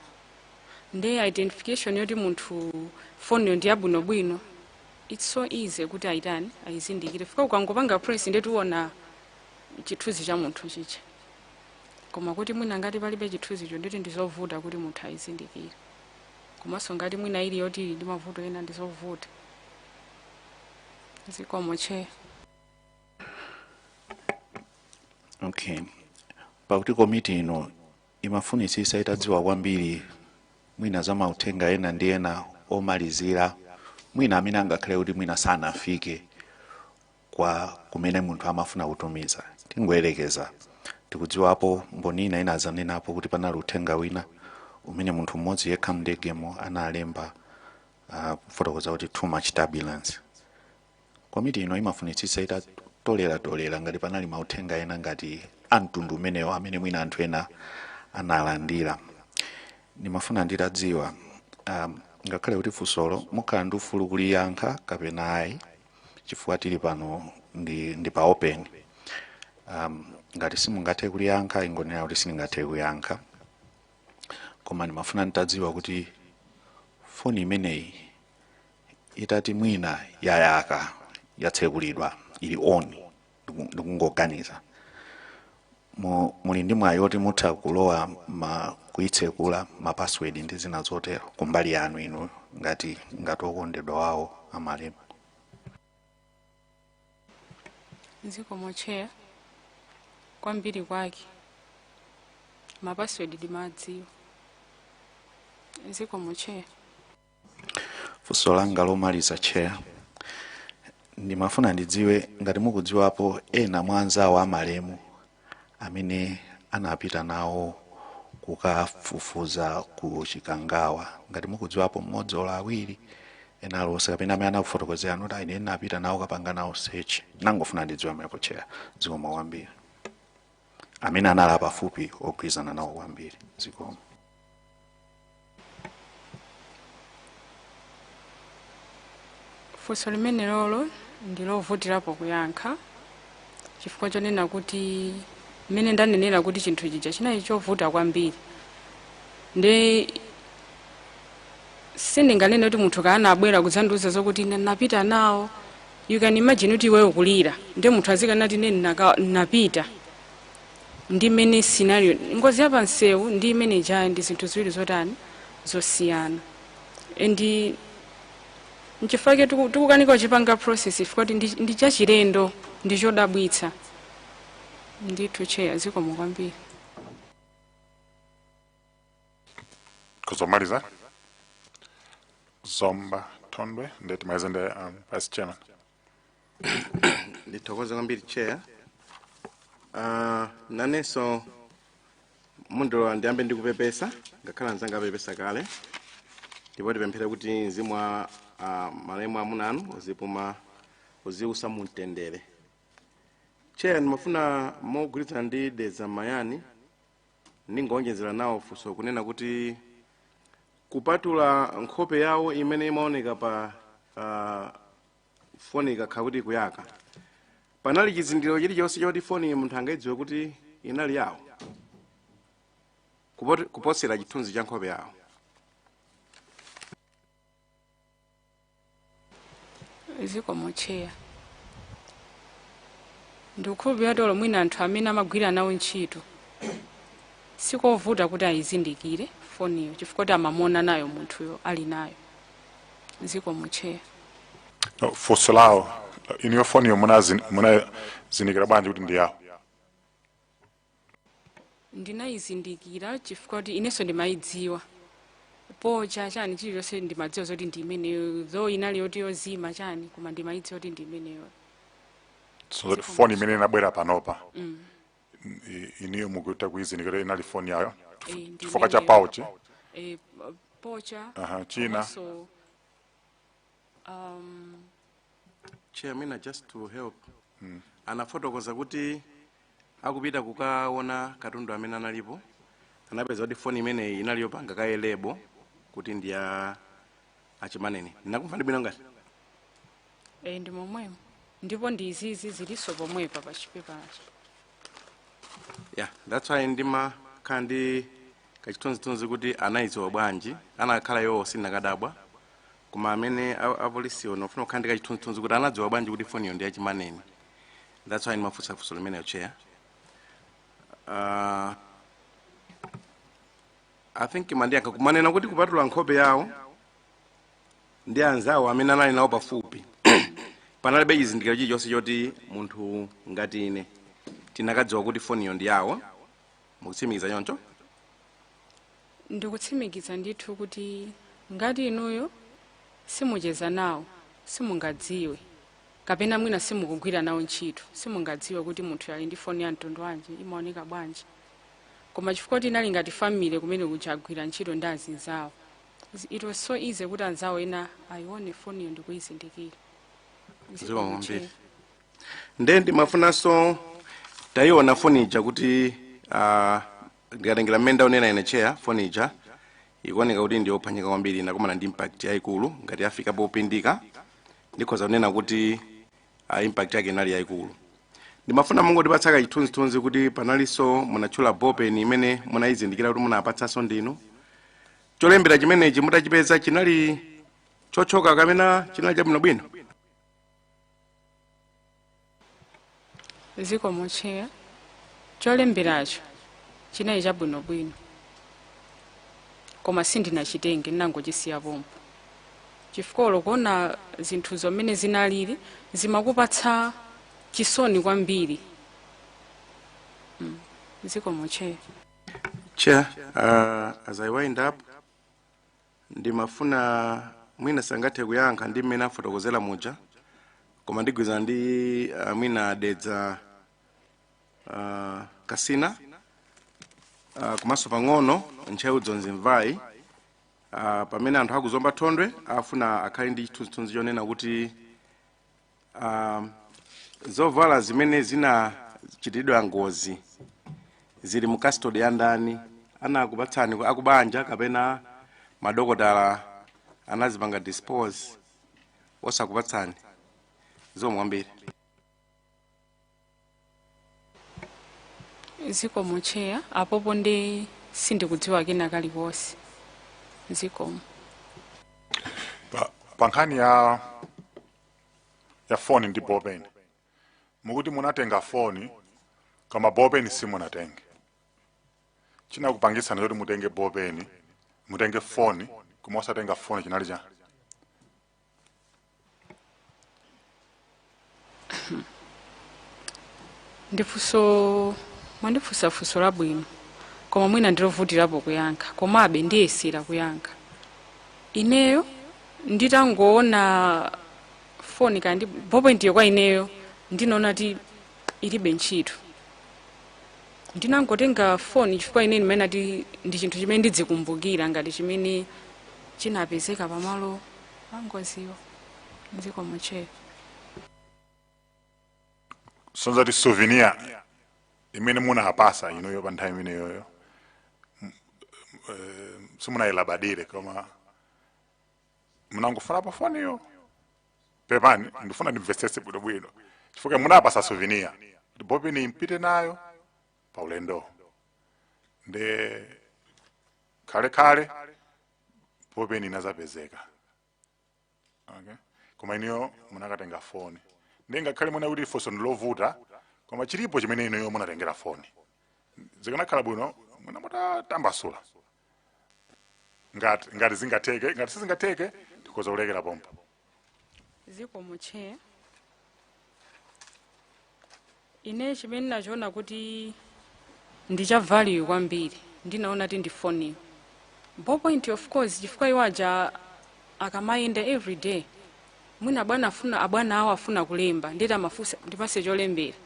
ndi identification yoti munthu foniyo ndi yabwinobwino, it's so easy kuti ayitani, ayizindikire. Fika ukangopanga press, ndetiona chithunzi cha munthu chicha. Koma kuti mwina ngati palibe chithunzicho, nditi ndizovuta kuti munthu ayizindikire. Komanso ngati mwina ili yoti ili ndi mavuto ena, ndizovuta. Zikomo, Chair. Okay, pakuti komiti ino imafunisisa itadziwa kwambiri mwina za mauthenga ena ndi ena omalizira, mwina amene angakhale kuti mwina sanafike kwa kumene munthu amafuna kutumiza. Tingoyerekeza, tikudziwapo mboni ina inazanenapo kuti panali uthenga wina umene munthu mmodzi yekha mndegemo analemba, kufotokoza kuti "Too much turbulence." Komiti ino imafunitsitsa itatoleratolera ngati panali mauthenga ena ngati amtundu umenewo amene mwina anthu ena analandira. Ndimafuna nditadziwa, ngakhale kuti funsolo mukhala ndi ufulu kuliyankha kapena ayi, chifukwa tili pano ndi pa open, ngati simungathe kuliyankha, ingonena kuti sindingathe kuyankha. Koma ndimafuna nditadziwa kuti foni imeneyi itati mwina yayaka, yatsekulidwa, ili on, ndikungoganiza muli ndi mwayi oti mutha kulowa ma kuitsekula, ma password ndi zina zotero, kumbali yanu inu ngati okondedwa wawo amalemu? Zikomo, Chair. Kwambiri kwake ma password ndimadziwa. Zikomo, Chair. Funso langa lomaliza, Chair, ndimafuna ndidziwe ngati mukudziwapo ena mwa anzawo amalemu amene anapita nawo kukafufuza ku Chikangawa, ngati mukudziwapo mmodzi olo awiri ena aliwonse, kapena amene anakufotokozerani kuti ine ndinapita nawo kapanga nawo search. Nangofuna ndidziwe amenepo, Chair. Zikomo kwambiri. Amene anali pafupi, ogwirizana nawo kwambiri. Zikomo. Funso limene lolo ndi lovutirapo kuyankha, chifukwa chonena kuti mmene ndanenera kuti chinthu chija chinali chovuta kwambiri, ndi sindinganene kuti munthu kaana abwera kudzandiuza zokuti ine napita nawo. You can imagine kuti iweyo kulira, ndi munthu azikanati ine napita ndi mmene scenario ngozi ya pansewu ndi imene ijayo ndi zinthu ziwiri zotani, zosiyana. And nchifukwa tikukanika kuchipanga process, chifukwa kuti ndi chachilendo, ndi chodabwitsa ndithu, Chair. Zikomo kwambiri. Kuzomaliza Zomba Thondwe, ndeti timalize ndi Vice Chairman. Ndithokoza kwambiri, Chair. Nanenso mundilola ndiyambe ndikupepesa, ngakhala anzanga apepesa kale, ndipo tipemphere kuti mzimu wa malemu amuna anu uzipuma, uziusa mumtendere. Chair, ndimafuna mogwirizana ndi Dedza Mayani, ndingonjezera nawo funso kunena kuti kupatula nkhope yawo imene imaoneka pa foni ikakhala kuti ikuyaka, panali chizindikiro chilichonse choti foni munthu angayidziwe kuti inali yawo kuposera chithunzi cha nkhope yawo? Zikomo, Chair. Ndikukhulupirira kuti olo mwina anthu amene amagwira nawo ntchito, sikovuta kuti ayizindikire foniyo, chifukwa kuti amamuona nayo munthuyo ali nayo. Zikomo, Chair. No, funso lawo, iniyo foniyo munazindikira bwanji kuti ndi yawo? Ndinayizindikira chifukwa kuti inenso ndimayidziwa pocha chani, chilichonse ndimadziwa zoti ndi imeneyo, though inali yoti yozima chani, koma ndimayidziwa kuti ndi imeneyo. So that foni imene inabwera panopa, iniyo mukuita kuyizindikira inali foni yayo Eh, ndi chifukwa cha imeneyo. pouch? Eh, pocha. Aha, china? Komanso, Chair, mina just to help, anafotokoza kuti akupita kukaona katundu amene analipo, anapeza kuti foni imeneyi inali yopanga kaye label kuti ndi ya achimanene. Ndinakumva ndi bwino ngati? Eh, ndi momwemo, ndipo ndi izizi zilinso pomwepa pa chipepalacho. Yeah, that's why ndimakhala ndi kachithunzithunzi kuti anayidziwa bwanji. Anakhala iwo sindinakadabwa, koma amene apolisiwo nofuna kukhala ndi kachithunzithunzi kuti anadziwa bwanji kuti foniyo ndi yachimanene. That's why ndimafunsa funso limeneyo, Chair. I think mandiyankha kumanena kuti kupatula nkhope yawo ndi anzawo amene anali nawo pafupi, panalibe chizindikiro chilichonse choti munthu ngati ine tinakadziwa kuti foniyo ndi yawo. Mukutsimikiza choncho? Ndikutsimikiza ndithu kuti ngati inuyo simucheza nawo, simungadziwe, kapena mwina simukugwira nawo ntchito, simungadziwe kuti munthu ali ndi foni ya mtundu wanji, imaoneka bwanji. Koma chifukwa kuti inali ngati family kumene kuja, agwira ntchito ndi azinzawo, it was so easy kuti anzawo ena ayione foniyo ndikuyizindikira. Zikomo kwambiri. Nde ndimafunanso tayiona foni ija kuti ndikatengera mmene ndaonera ine, Chair, foni ija ikuoneka kuti ndi yophwanyika kwambiri, inakumana ndi impact yayikulu. Ngati yafika popindika, ndikhoza kunena kuti impact yake inali yayikulu. Ndimafuna mungotipatsa kachithunzithunzi kuti panalinso, munatchula ballpen imene munayizindikira kuti munapatsanso ndinu. Cholembera chimenechi mutachipeza, chinali chochoka kapena chinali chabwinobwino? Zikomo, Chair. Cholemberacho chinali chabwinobwino, koma sindinachitenge, ndinangochisiya pompo, chifukwa kuona zinthu zomene zinalili zimakupatsa chisoni kwambiri. Zikomo, Chair. Chair, as I wind up, ndimafuna mwina sangathe kuyankha ndi mmene afotokozera muja, koma ndigwirizana ndi mwina Dedza Kasina, komanso pang'ono Ntcheu Dzonzi Mvai, pamene anthu akuzomba Thondwe afuna akhale ndi chithunzithunzi chonena kuti zovala zimene zinachitidwa ngozi zili mu custody ya ndani? Anakupatsani akubanja kapena madokotala anazipanga dispose osakupatsani? Zikomo kwambiri. Zikomo, Chair. Apopo ndi sindikudziwa kena kalikonse. Zikomo. Pa nkhani ya foni ndi ballpen, mukuti munatenga foni koma ballpen simunatenge. Chinakupangitsani choti mutenge ballpen, mutenge foni Koma osatenga foni chinali cha Ndifunso mwandifunsa funso labwino, koma mwina ndilovutirapo kuyankha, komabe ndiyesera kuyankha. Ineyo nditangoona foni kandi ballpoint kwa ineyo ndinaona ti ilibe ntchito. Ndinangotenga foni chifukwa ine ndimene ati ndi chinthu chimene ndidzikumbukira ngati chimene chinapezeka pamalo angoziwo. Zikomo, Chair. Sonza ti souvenir imene munapasa inuyo pa nthawi imeneyoyo simunayilabadire, koma munangofunapo foniyo? Pepani, ndifuna ndimvetsetse bwinobwino, chifukwa munapasa souvenir kuti ballpen mpite nayo pa ulendo, nde khale khale ballpen inazapezeka, okay? Koma inuyo munakatenga foni. Ndi ngakhale mwina kuti funso ndilovuta, koma chilipo chimene inuyo munatengera foni. Zikanakhala bwino mwina mutatambasula ngati zingatheke. Ngati sizingatheke, tikhoza kulekera pompo. Zikomo, Chair. Ine chimene nachiona kuti ndi cha value kwambiri, ndinaona kuti ndi foniyo. Ballpoint, of course, chifukwa iwo aja akamayenda every day, mwina abwana afuna, abwana awo afuna kulemba, ndeti amafunsa, "Ndipase cholembera."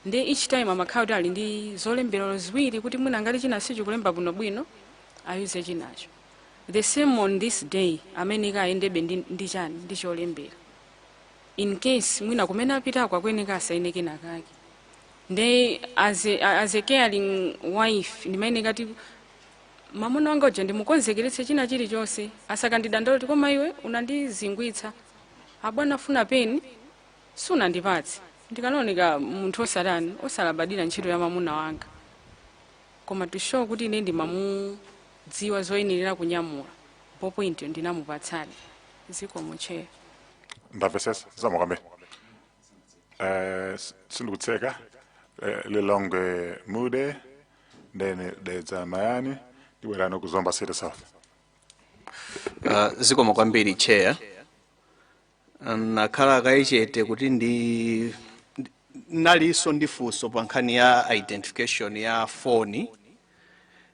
Ndi each time amakhala kuti ali ndi zolembera ziwiri, kuti mwina ngati china sichikulemba bwinobwino ayuze chinacho. The same on this day, amene kayendebe ndi chani, ndi cholembera, in case mwina kumene apitako akuyeneka asaine kenakake. Nde as a caring wife, ndimayeneka kuti mamuna wanga uja ndimukonzekeretse china chilichonse, asakandidandaula kuti, "Koma iwe unandizingwitsa, abwana afuna peni sunandipatse." Ndikanaoneka munthu osatani, osalabadira ntchito ya mamuna wanga. Koma to show kuti ine ndimamudziwa zoyenera kunyamula, ballpoint ndinamupatsadi. Zikomo, Chair. Ndamvetsetsa, zikomo kwambiri. Sindikutseka Lilongwe Mude, then Dedza Mayani, ndibwerano ku Zomba City South. Zikomo kwambiri, Chair. Nakhala kayichete kuti nalinso ndi funso pa nkhani ya identification ya foni,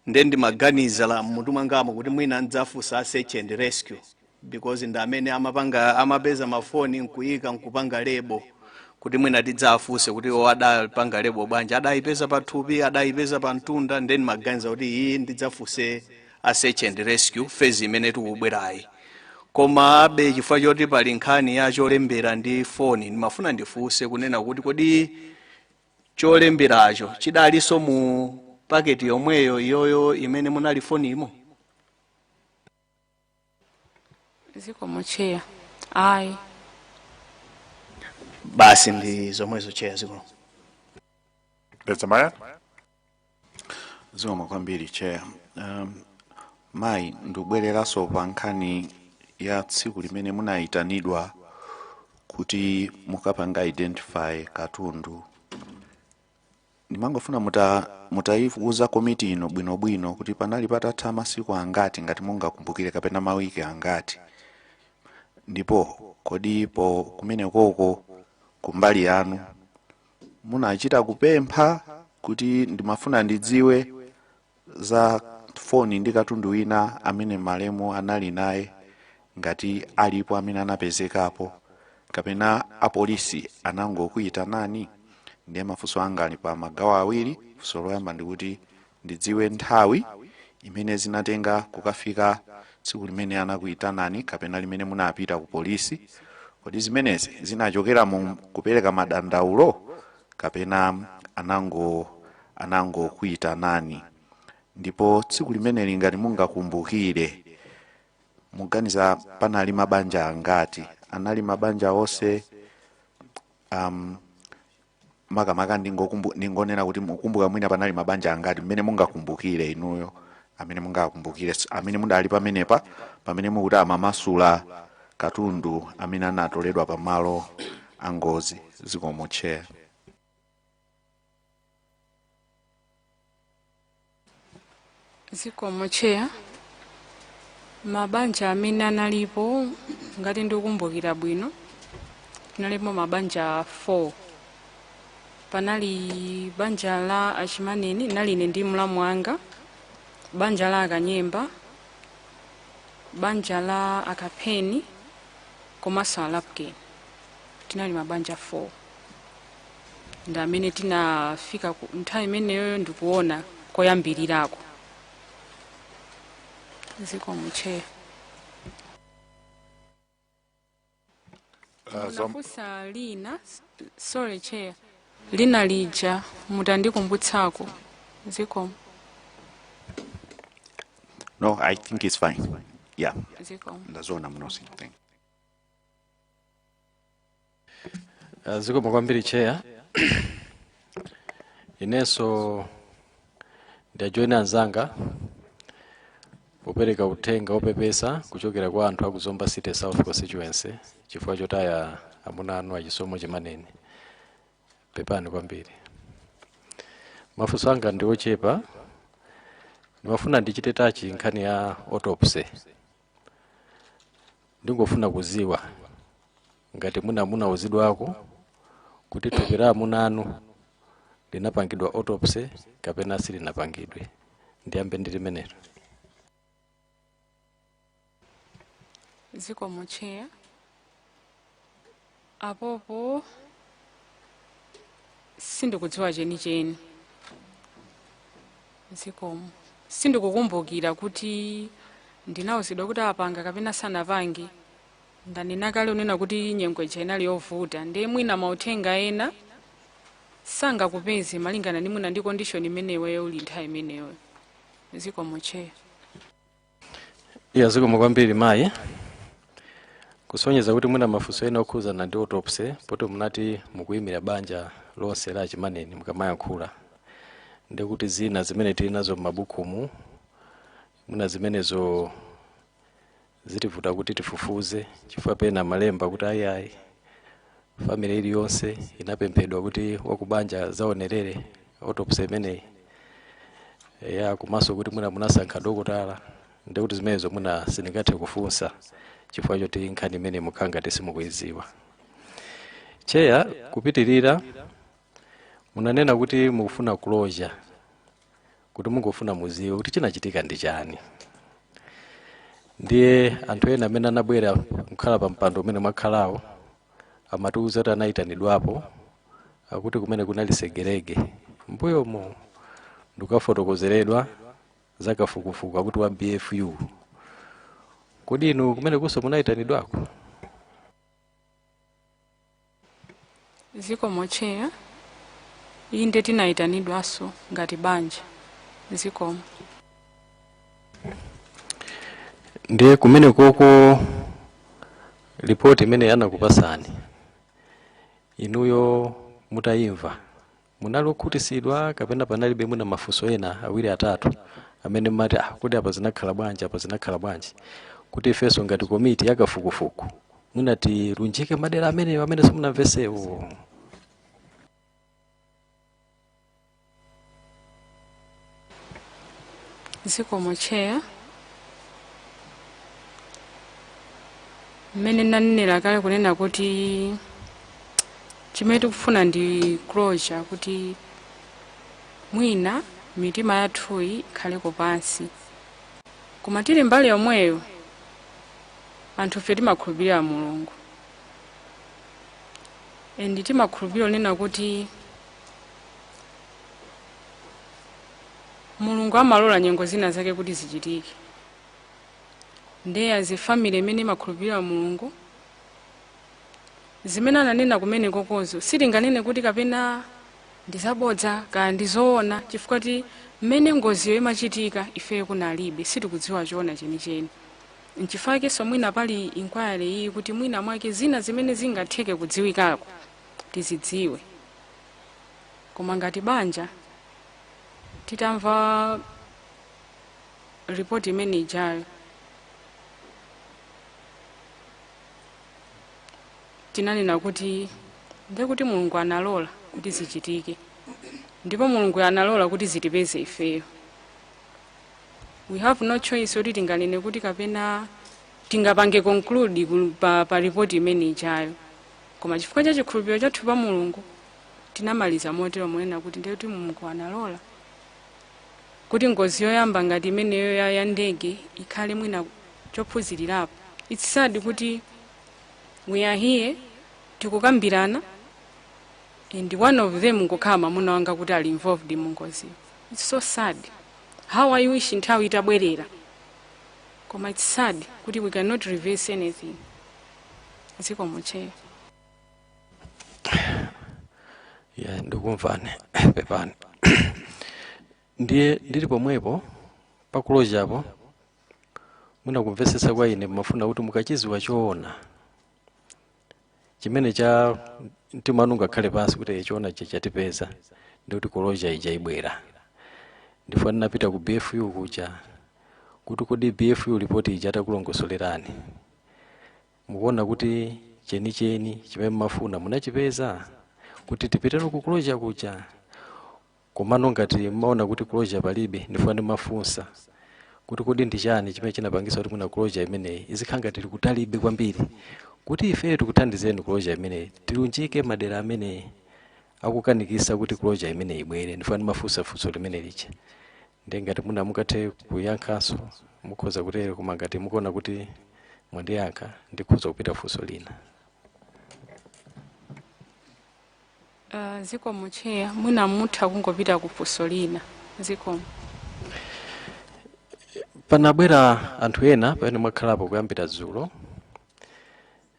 nde ndimaganiza la mmutu mwangamo kuti mwina ndidzafunsa a search and rescue, because ndi amene amapanga, amapeza mafoni nkuyika nkupanga label, kuti mwina tidzafunse kuti o adapanga label bwanji, adayipeza pathupi, adayipeza pa mtunda. Nde ndimaganiza kuti iyi ndidzafunse a search and rescue phase imene tikubwerayi. Koma abe chifukwa choti pali nkhani ya cholembera ndi foni, ndimafuna ndifunse kunena kuti kodi cholemberacho chidalinso mu paketi yomweyo iyoyo imene munali fonimo? Zikomo, Chair. Ayi. Basi, ndi zomwezo, Chair. Zikomo. Dedza Mayani. Zikomo kwambiri, Chair. Mayi, ndikubwereranso pa nkhani ya tsiku limene munayitanidwa kuti mukapanga identify katundu. Ndimangofuna mutayiuza komiti ino bwinobwino kuti panali patatha masiku angati, ngati mungakumbukire, kapena mawiki angati, ndipo kodi po kumenekoko kumbali yanu munachita kupempha kuti ndimafuna ndidziwe za foni ndi katundu wina amene malemu anali naye, ngati alipo amene anapezekapo, kapena apolisi anangokuyitanani? Ndiye mafunso anga ali pa magawo awiri. Funso loyamba ndikuti ndidziwe nthawi imene zinatenga kukafika tsiku limene anakuyitanani kapena limene munapita ku polisi. Kodi zimenezi zinachokera mu kupereka madandaulo kapena anangokuyitanani? Ndipo tsiku limeneli, ngati mungakumbukire, muganiza panali mabanja angati? Anali mabanja onse? Makamaka ndingonena kuti mukumbuka mwina panali mabanja angati mmene mungakumbukire inuyo, amene mungakumbukire, amene mudali pamenepa pamene mukuti amamasula katundu amene anatoledwa pamalo a ngozi? Zikomo, Chair. Zikomo, Chair. Mabanja amene analipo, ngati ndikukumbukira bwino, tinalipo mabanja 4. Panali banja la Achimaneni, nali ine ndi mlamu wanga, banja la Akanyemba, banja la Akapheni komanso Alapken. Tinali mabanja 4 ndi amene tinafika nthawi imeneyo ndikuona koyambirirako. Zikomo, Chair. Munafunsa lina, sorry Chair, lina lija mutandikumbutsako. Zikomo. No, I think it's fine, yeah. Zikomo. Ndazoona mnosi. Thank Zikomo kwambiri, Chair. Inenso ndiajoina anzanga popereka uthenga opepesa kuchokera kwa anthu aku Zomba City South Constituency chifukwa chotaya amuna anu Achisomo Chimaneni. Pepani kwambiri. Mafunso anga ndi ochepa. Ndimafuna ndichite touch nkhani ya autopsy. Ndingofuna kuziwa ngati muna munauzidwako kuti thupi la amuna anu linapangidwa autopsy kapena silinapangidwe. Ndiyambe ndi limenelo. Zikomo, Chair. Apopo sindikudziwa chenicheni. Zikomo. Sindikukumbukira kuti ndinawuzidwa kuti apanga kapena sanapange. Ndanena kale unena kuti nyengo ija inali yovuta, ndiye mwina mauthenga ena sangakupeze malingana ndi mwina ndi condition imeneyo uli nthawi imeneyo. Zikomo, Chair. Iya, zikomo kwambiri mayi. Kusonyeza kuti mwina mafunso ena okhuzana ndi autopsy, poti munati mukuyimira banja lonse la Chimaneni mukamayankhula, ndikuti zina zimene tili nazo m'mabukumu mwina zimenezo zitivuta kuti tifufuze, chifukwa pena malemba kuti ayiayi, family iliyonse inapemphedwa kuti wakubanja zaonerere autopsy imeneyi ya, komanso kuti mwina munasankha dokotala, ndikuti zimenezo mwina sindingathe kufunsa chifukwa choti nkhani imene mukhala ngati simukuiziwa. Chair, kupitirira, munanena kuti mukufuna closure, kuti mungofuna muziwe kuti chinachitika ndi chani. Ndiye anthu ena amene anabwera kukhala pa mpando umene mwakhalawo amatiuza kuti anayitanidwapo, akuti kumene kunali segerege mbuyomo, ndikukafotokozeredwa za kafukufuku akuti wa BFU. Kodi inu kumene kuso munayitanidwako? Zikomo, Chair. Inde, tinayitanidwanso ngati banja. Zikomo. Ndiye kumene koko ripoti imene anakupasani inuyo mutayimva, munali okhutisidwa kapena panalibe mwina mafunso ena awiri atatu amene mmati, "Ah, kodi apa zinakhala bwanji, apa zinakhala bwanji?" kuti ifenso ngati komiti yakafukufuku mwina tilunjike madera amenewo amene simunamvesewo? Zikomo, Chair. Mmene nanenera kale kunena kuti chimene tikufuna ndi closure, kuti mwina mitima yathuyi ikhaleko pansi, koma tili mbali yomweyo anthu ife timakhulupirira Mulungu and timakhulupirira kunena kuti Mulungu amalola nyengo zina zake kuti zichitike. Ndiye as a family imene imakhulupirira Mulungu, zimene ananena kumene kokozo sitinganene kuti kapena ndizabodza kaya ndizoona, chifukwa ti mmene ngoziyo imachitika ifeyo kunalibe, sitikudziwa choona chenicheni. Nchifukwa mwina pali inquiry iyi, kuti mwina mwake zina zimene zingatheke kudziwikako tizidziwe. Koma ngati banja, titamva ripoti imene ijayo, tinanena kuti ndekuti Mulungu analola kuti zichitike, ndipo Mulungu analola kuti zitipeze ifeyo. We have no choice kuti tinganene kuti kapena tingapange conclude pa report imene ijayo, koma chifukwa cha chikhulupiriro chathu pa Mulungu tinamaliza motero, monena kuti ndiye kuti Mulungu analola kuti ngozi yoyamba ngati imeneyo ya ndege ikhale mwina chophunzirirapo. It's sad kuti we are here tikukambirana and one of them nkukhala mwamuna wanga kuti ali involved mu ngoziyo. It's so sad. How I wish nthawi itabwerera, koma it's sad kuti we cannot reverse anything. Zikomo, Chair. Ya, ndikumvani, pepani. Ndiye ndili pomwepo pa closurepo, mwina kumvetsetsa kwa ine, mumafuna kuti mukachiziwa choona chimene cha mtima wanu ungakhale pansi kuti choona chatipeza, ndikuti closure ija ibwera. Ndifuna ndinapita ku BFU kuja kuti kodi BFU report ija atakulongosolerani, mukuona kuti chenicheni chimene mumafuna munachipeza kuti tipiteno ku closure kuja? Komano ngati mmaona kuti closure palibe, ndifuna ndimafunsa kuti kodi ndi chani chimene chinapangisa kuti mwina closure imeneyi izikhala ngati tili kutalibe kwambiri, kuti ife tikuthandizeni closure imeneyi, tilunjike madera amene akukanikisa kuti closure imeneyi ibwere? Ndifuna ndimafunsa funso limene lija. Ndiye ngati muna mukathe kuyankhanso, mukhoza kutero, koma ngati mukuona kuti mwandiyankha, ndikhoza kupita funso lina. Zikomo, Chair. Mwina mutha kungopita ku funso lina. Zikomo. Panabwera anthu ena pamene mwakhalapo kuyambira dzulo,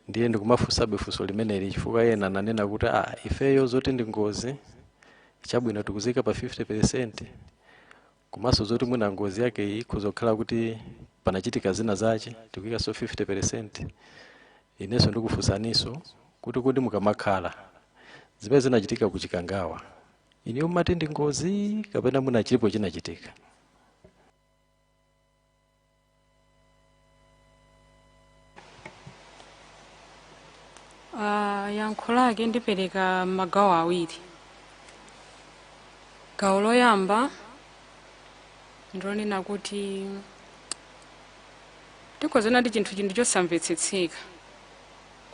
ndiye ndikumafunsabe funso limeneli chifukwa ena ananena kuti ah, ifeyo zoti ndi ngozi, chabwino, tikuzika pa 50, komanso zoti mwina ngozi yake ikhoza kukhala kuti panachitika zina zache, tikuikanso 50. Inenso ndikufunsaninso kuti kodi mukamakhala, zimene zinachitika ku Chikangawa, iniyo mumati ndi ngozi kapena mwina chilipo chinachitika? Yankho lake ndipereka magawo awiri. Gawo loyamba ndilonena kuti tikhozona ndi chinthu chosamvetsetseka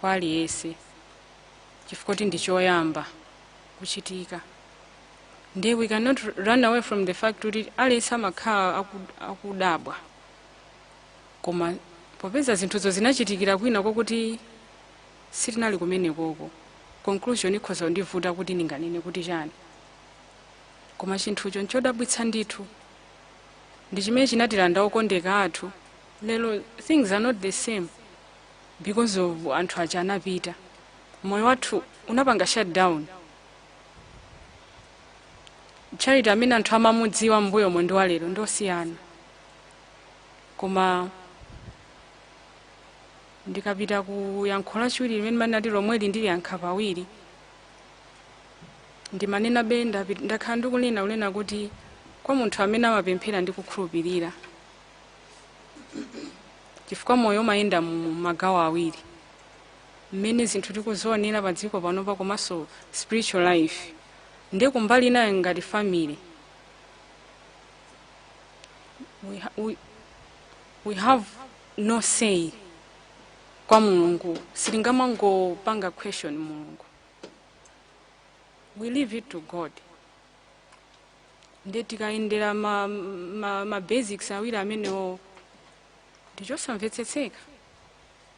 kwa aliyense chifukwa kuti ndi choyamba kuchitika, ndiye we cannot run away from the fact kuti aliyense amakhala akudabwa. Koma popeza zinthuzo zinachitikira kwina kokuti sitinali kumenekoko, conclusion ikhoza kundivuta kuti ndinganene kuti chani. Koma chinthucho nchodabwitsa ndithu, ndi chimene chinatilanda okondeka athu. Lero things are not the same because of anthu aja anapita. Moyo wathu unapanga shutdown. Charity amene anthu amamudziwa mbuyomo ndi walero ndosiyana. Koma ndikapita ku yankho lachiwiri limene manati lomweli ndiliyankha pawiri, ndimanena be ndakhala ndikunena kunena kuti kwa munthu amene amapemphera ndi kukhulupirira, chifukwa moyo umayenda mu magawo awiri, mmene zinthu tikuzionera pa dziko panopa komanso spiritual life, ndiye kumbali inayo ngati family we have no say kwa Mulungu. Sitingamangopanga question Mulungu, we leave it to God. Ndiye tikayendera ma basics awiri amenewo, ndichosamvetsetseka,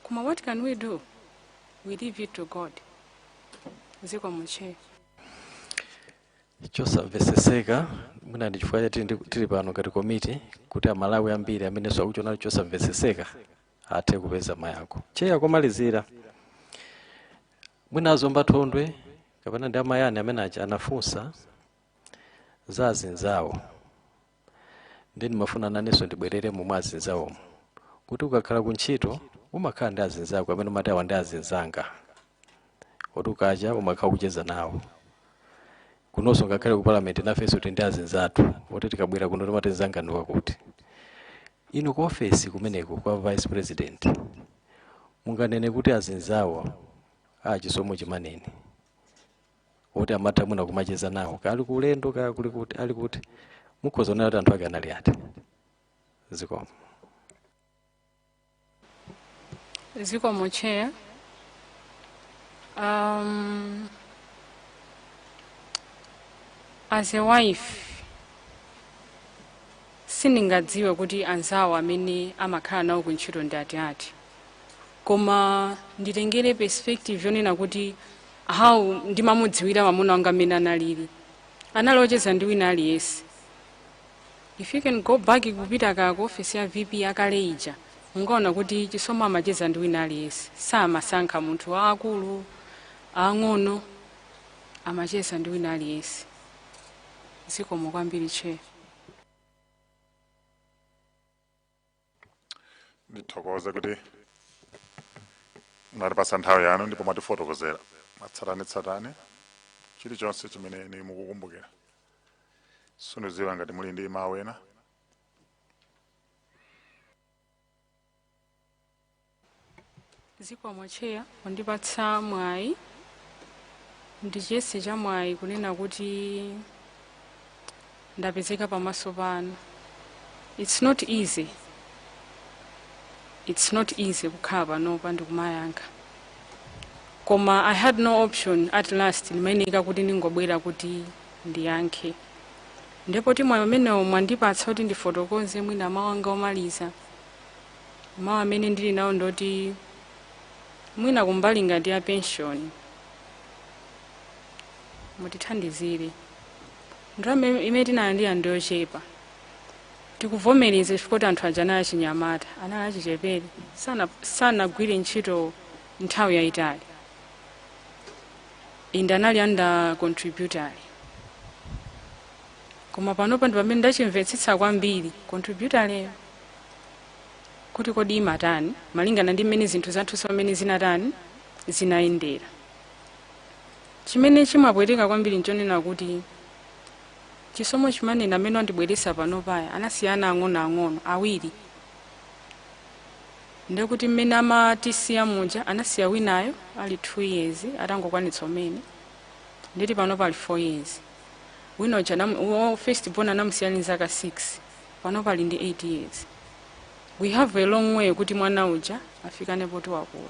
koma what can we do? We leave it to God. Zikomo, Chair. Chosamvetsetseka mwina ndi chifukwa cha tili pano ngati komiti kuti Amalawi ambiri amenenso akuchiona chosamvetsetseka athe kupeza mayankho. Chair, komalizira, mwina azomba Thondwe kapena ndi amayani amene aja anafunsa za azinzawo, ndi ndimafuna nanenso ndibwerere momwe azinzawomo, kuti ukakhala ku ntchito umakhala ndi azinzako amene umati awa ndi azinzanga, kuti ukacha umakhala kucheza nawo. Kunonso ngakhale ku Parliament nafenso tili ndi azinzathu oti tikabwera kuno timati nzanga ndi wakuti. Inu ku ofesi kumeneko kwa Vice President, munganene kuti azinzawo a Chisomo Chimaneni oti amatha mwina kumacheza nawo kali ku ulendo, kaya kuli kuti ali kuti, mukhoza kunena kuti anthu ake anali ati? Zikomo. Zikomo, Chair. As a wife, sindingadziwe kuti anzawo amene amakhala nawo kuntchito ndi ati ati, koma nditengere perspective yonena kuti how ndimamudziwira mwamuna wanga amene analili, anali ocheza ndi wina aliyense. If you can go back kupita ka ku office ya VP akale ija, mungaona kuti Chisomo amacheza ndi wina aliyense, samasankha munthu, aakulu, ang'ono, amacheza ndi wina aliyense. Zikomo kwambiri, Chair. Ndithokoze kuti munatipatsa nthawi yanu ndipo mwatifotokozera mwatsatanetsatane chilichonse chimene inu mukukumbukira. Sindidziwa ngati muli ndi mawu ena. Zikomo, Chair, kundipatsa mwayi. Ndichiyese cha mwayi kunena kuti ndapezeka pamaso panu. It's not easy, it's not easy kukhala panopa ndikumayankha, koma I had no option. At last ndimayeneka kuti ndingobwera kuti ndiyankhe, ndipo ti mwayi umenewo mwandipatsa kuti ndifotokoze. Mwina mawu anga omaliza, mawu amene ndili nawo ndoti mwina kumbali ngati ya pension mutithandizire. Ndalama imene tinalandira ndiyochepa, tikuvomereza, chifukwa kuti anthu aja anali achinyamata, anali achichepere, sanagwire ntchito nthawi yayitali, inde anali under contributory. Koma panopa ndi pamene ndachimvetsetsa kwambiri contributory kuti kodi imatani, malingana ndi mmene zinthu zathu pamene zinatani, zinayendera. Chimene chimapweteka kwambiri nchonena kuti Chisomo Chimaneni amene wandibweresa panopaya anasiyana ang'onoang'ono awiri, ndekuti mmene amatisiya muja anasiya winayo ali 2 years atangokwanitsa umene, nditi pano pali 4 years. Wina uja first born anamusiya ali zaka 6, pano pali ndi 8 years. We have a long way kuti mwana uja afikane poti wakula.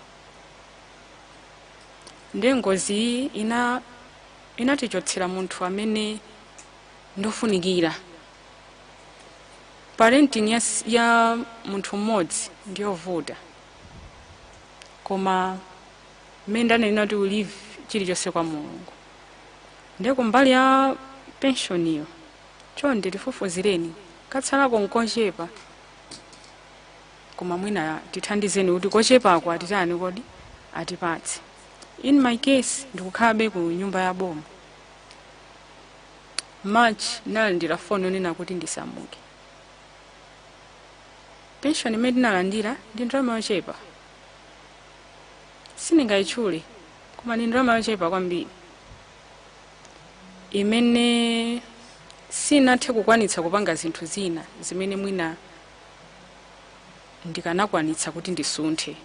Ndiye ngozi iyi inatichotsera munthu amene ndofunikira. Parenting ya munthu mmodzi ndiyovuta, koma mmene ndanena kuti we leave chilichonse kwa Mulungu. Ndiye kumbali ya pension iyo, chonde tifufuzireni, katsalako nkochepa, koma mwina tithandizeni kuti kochepako atitani kodi, atipatse. In my case, ndikukhalabe ku nyumba ya boma. March nalandira foni yonena kuti ndisamuke. Pension imene ndinalandira ndi ndalama yochepa, sindingayitchule, koma ndi ndalama yochepa kwambiri imene sinathe kukwanitsa kupanga zinthu zina zimene mwina ndikanakwanitsa kuti ndisunthe.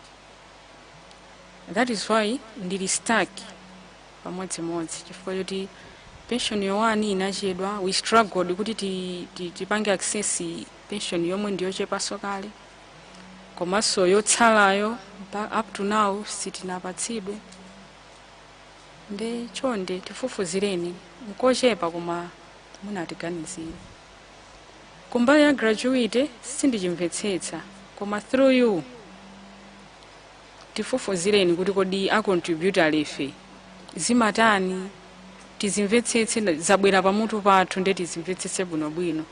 That is why ndili stuck pamodzimodzi, chifukwa choti pension yowani inachedwa. We struggled kuti tipange access pension yomwe ndiyochepanso kale, komanso yotsalayo up to now sitinapatsidwe. Nde chonde tifufuzireni, nkochepa koma munatiganizire. Kumbali ya gratuity sindichimvetsetsa, koma through you tifufuzireni kuti kodi a contributory ife zimatani, tizimvetsetse. Zabwera pamutu pathu, nde tizimvetsetse bwinobwino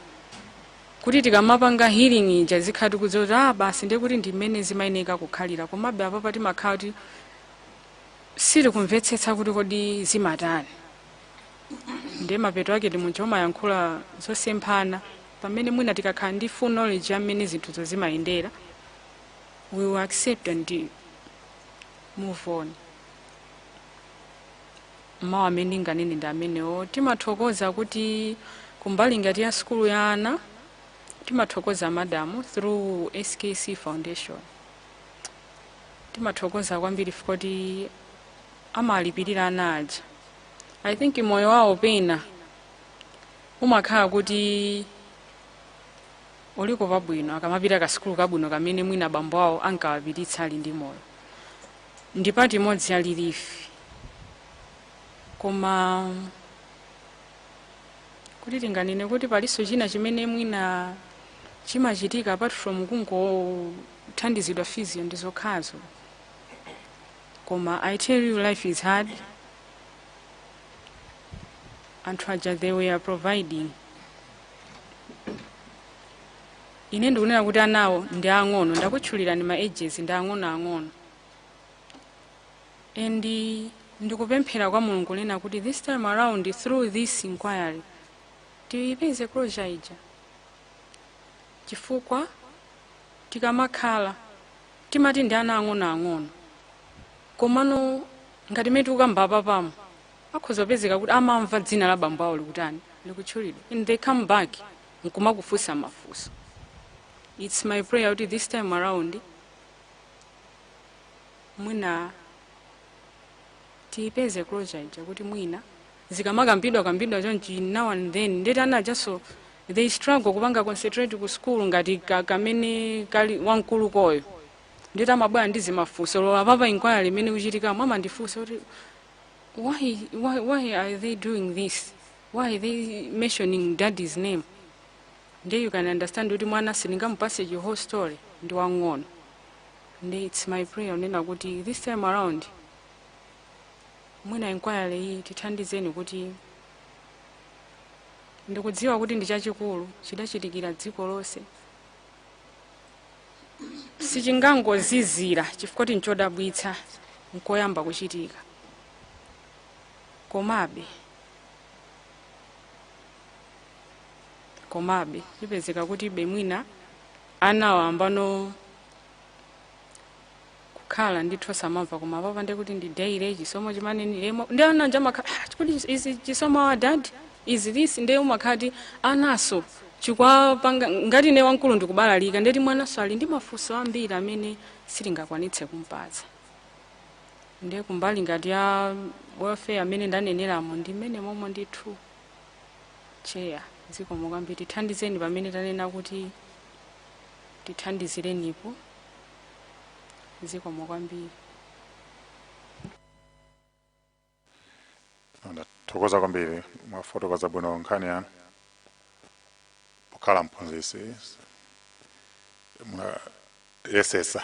kuti tikamapanga healing ija zikhala tikudziwa kuti ah, basi, ndiye kuti ndi mmene zimayeneka kukhalira. Komabe apapa timakhala kuti sitikumvetsetsa kuti kodi zimatani, ndiye mapeto ake ndi munthu omayankhula zosemphana, pamene mwina tikakhala ndi full knowledge ya mmene zinthuzo zimayendera, we will accept and move on. Mawu amene ndinganene ndi amenewo. Timathokoza kuti kumbali ngati ya sukulu ya ana, timathokoza madamu through SKC Foundation. Timathokoza kwambiri kuti amalipirira ana aja. I think moyo wawo pena umakhala kuti Uliko pabwino, akamapita kasukulu kabwino kamene mwina bambo awo ankawapititsa ali ndi moyo. Ndi part imodzi ya relief, koma kuti tinganene kuti palinso china chimene mwina chimachitika apart from kungothandizidwa physio, ndi zokhazo. Koma I tell you, life is hard. Anthu aja, they were providing. Ine ndikunena kuti anawo ndi ang'ono, ndakutchulirani ma ages, ndi ang'ono ang'ono. And ndikupemphera kwa Mulungu nena kuti this time around, through this inquiry, tiyipeze closure ija, chifukwa tikamakhala timati ndi ana ang'onoang'ono, komano ngati mene tikukamba apapamo, akhoza kupezeka kuti amamva dzina la bambo awo likutani, likutchulidwa, and they come back nkumakufunsa mafunso. It's my prayer kuti this time around mwina tiyipeze closure ija, kuti mwina zikamakambidwa kambidwa chonchi now and then, ndeti ana ajaso they struggle kupanga concentrate ku school ngati kamene kali wamkulu koyo. Ndeti amabwera ndi zimafunso lola papa inquiry imene kuchitikamo, amandifunsa kuti why are they doing this? Why are they mentioning daddy's name? Ndiye you can understand kuti mwana sindingamupase chi whole story, ndi wang'ono. Ndi it's my prayer unena kuti this time around mwina inquiry iyi tithandizeni, kuti ndikudziwa kuti ndi chachikulu, chidachitikira dziko lonse, sichingangozizira chifukwa kuti nchodabwitsa, nkoyamba kuchitika. Komabe chipezeka kuti bemwina anawo ambano kukhala ndithu samamva, koma papa ndi kuti ndi daily Chisomo Chimaneni emo ndi ana njamakhala kuti is Chisomo our dad, is this? Ndiye umakhati anaso chikwapanga ngati ine wamkulu ndikubalalika, ndeti mwanaso ali ndi mafunso ambiri amene sitingakwanitse kumpatsa. Ndiye kumbali ngati ya welfare amene ndaneneramo, ndi mmene momwe ndithu. Chair, zikomo kwambiri. Tithandizeni pamene tanena kuti tithandizirenipo. Zikomo kwambiri. Ndathokoza kwambiri, mwafotokoza bwino nkhani yanu. Pokhala mphunzitsi munayesesa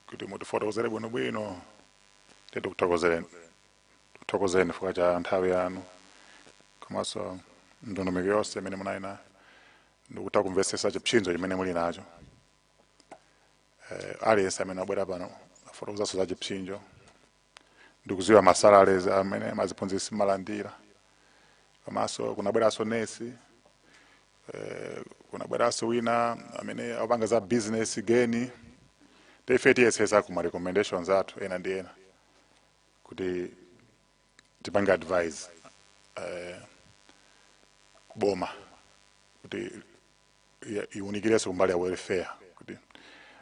kuti mutifotokozere bwinobwino. Tikuthokozereni, tikuthokozeni chifukwa cha nthawi yanu komanso ndondomeko yonse imene munali nayo ndikutha kumvetsetsa chipsinjo chimene muli nacho. Aliyense amene abwera pano afotokozanso za chipsinjo, ndikuziwa ma salaries amene maziphunzitsi malandira, komanso kunabweranso nesi, kunabweranso wina amene akupanga za business geni. Ife tiyesesa kuma recommendations athu ena ndi ena kuti tipange advise boma kuti iwunikirenso kumbali ya welfare kuti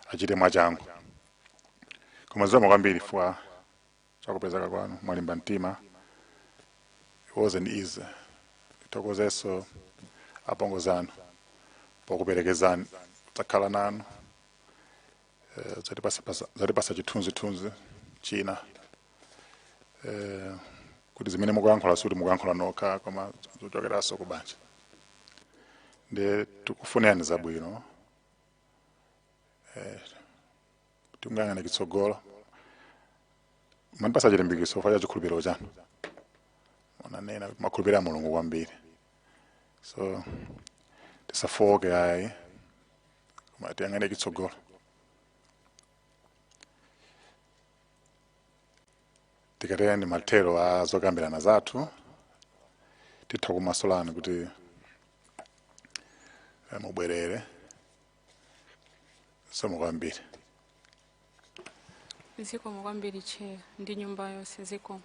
achite mwachangu. Koma zikomo kwambiri chifukwa chakupezeka kwanu, mwalimba mtima, it wasn't easy. Tithokozenso apongozi anu pokuperekezani kudzakhala nanu, zatipasa chithunzithunzi china, kuti zimene mukuyankhula sikuti mukuyankhula nokha, koma zochokeranso ku banja. Ndiye tikufunirani zabwino, tikungayang'ane chitsogolo. Mandipasa chilimbikitso chifukwa cha chikhulupiriro chanu, munanena kuti makhulupirira Mulungu kwambiri, so tisafoke ayi, koma tiyang'ane chitsogolo. Tikatera ndi mathero a zokambirana zathu, titha kumasulani kuti mubwerere. Zikomo kwambiri. Zikomo kwambiri, Chair, ndi nyumba yonse. Zikomo.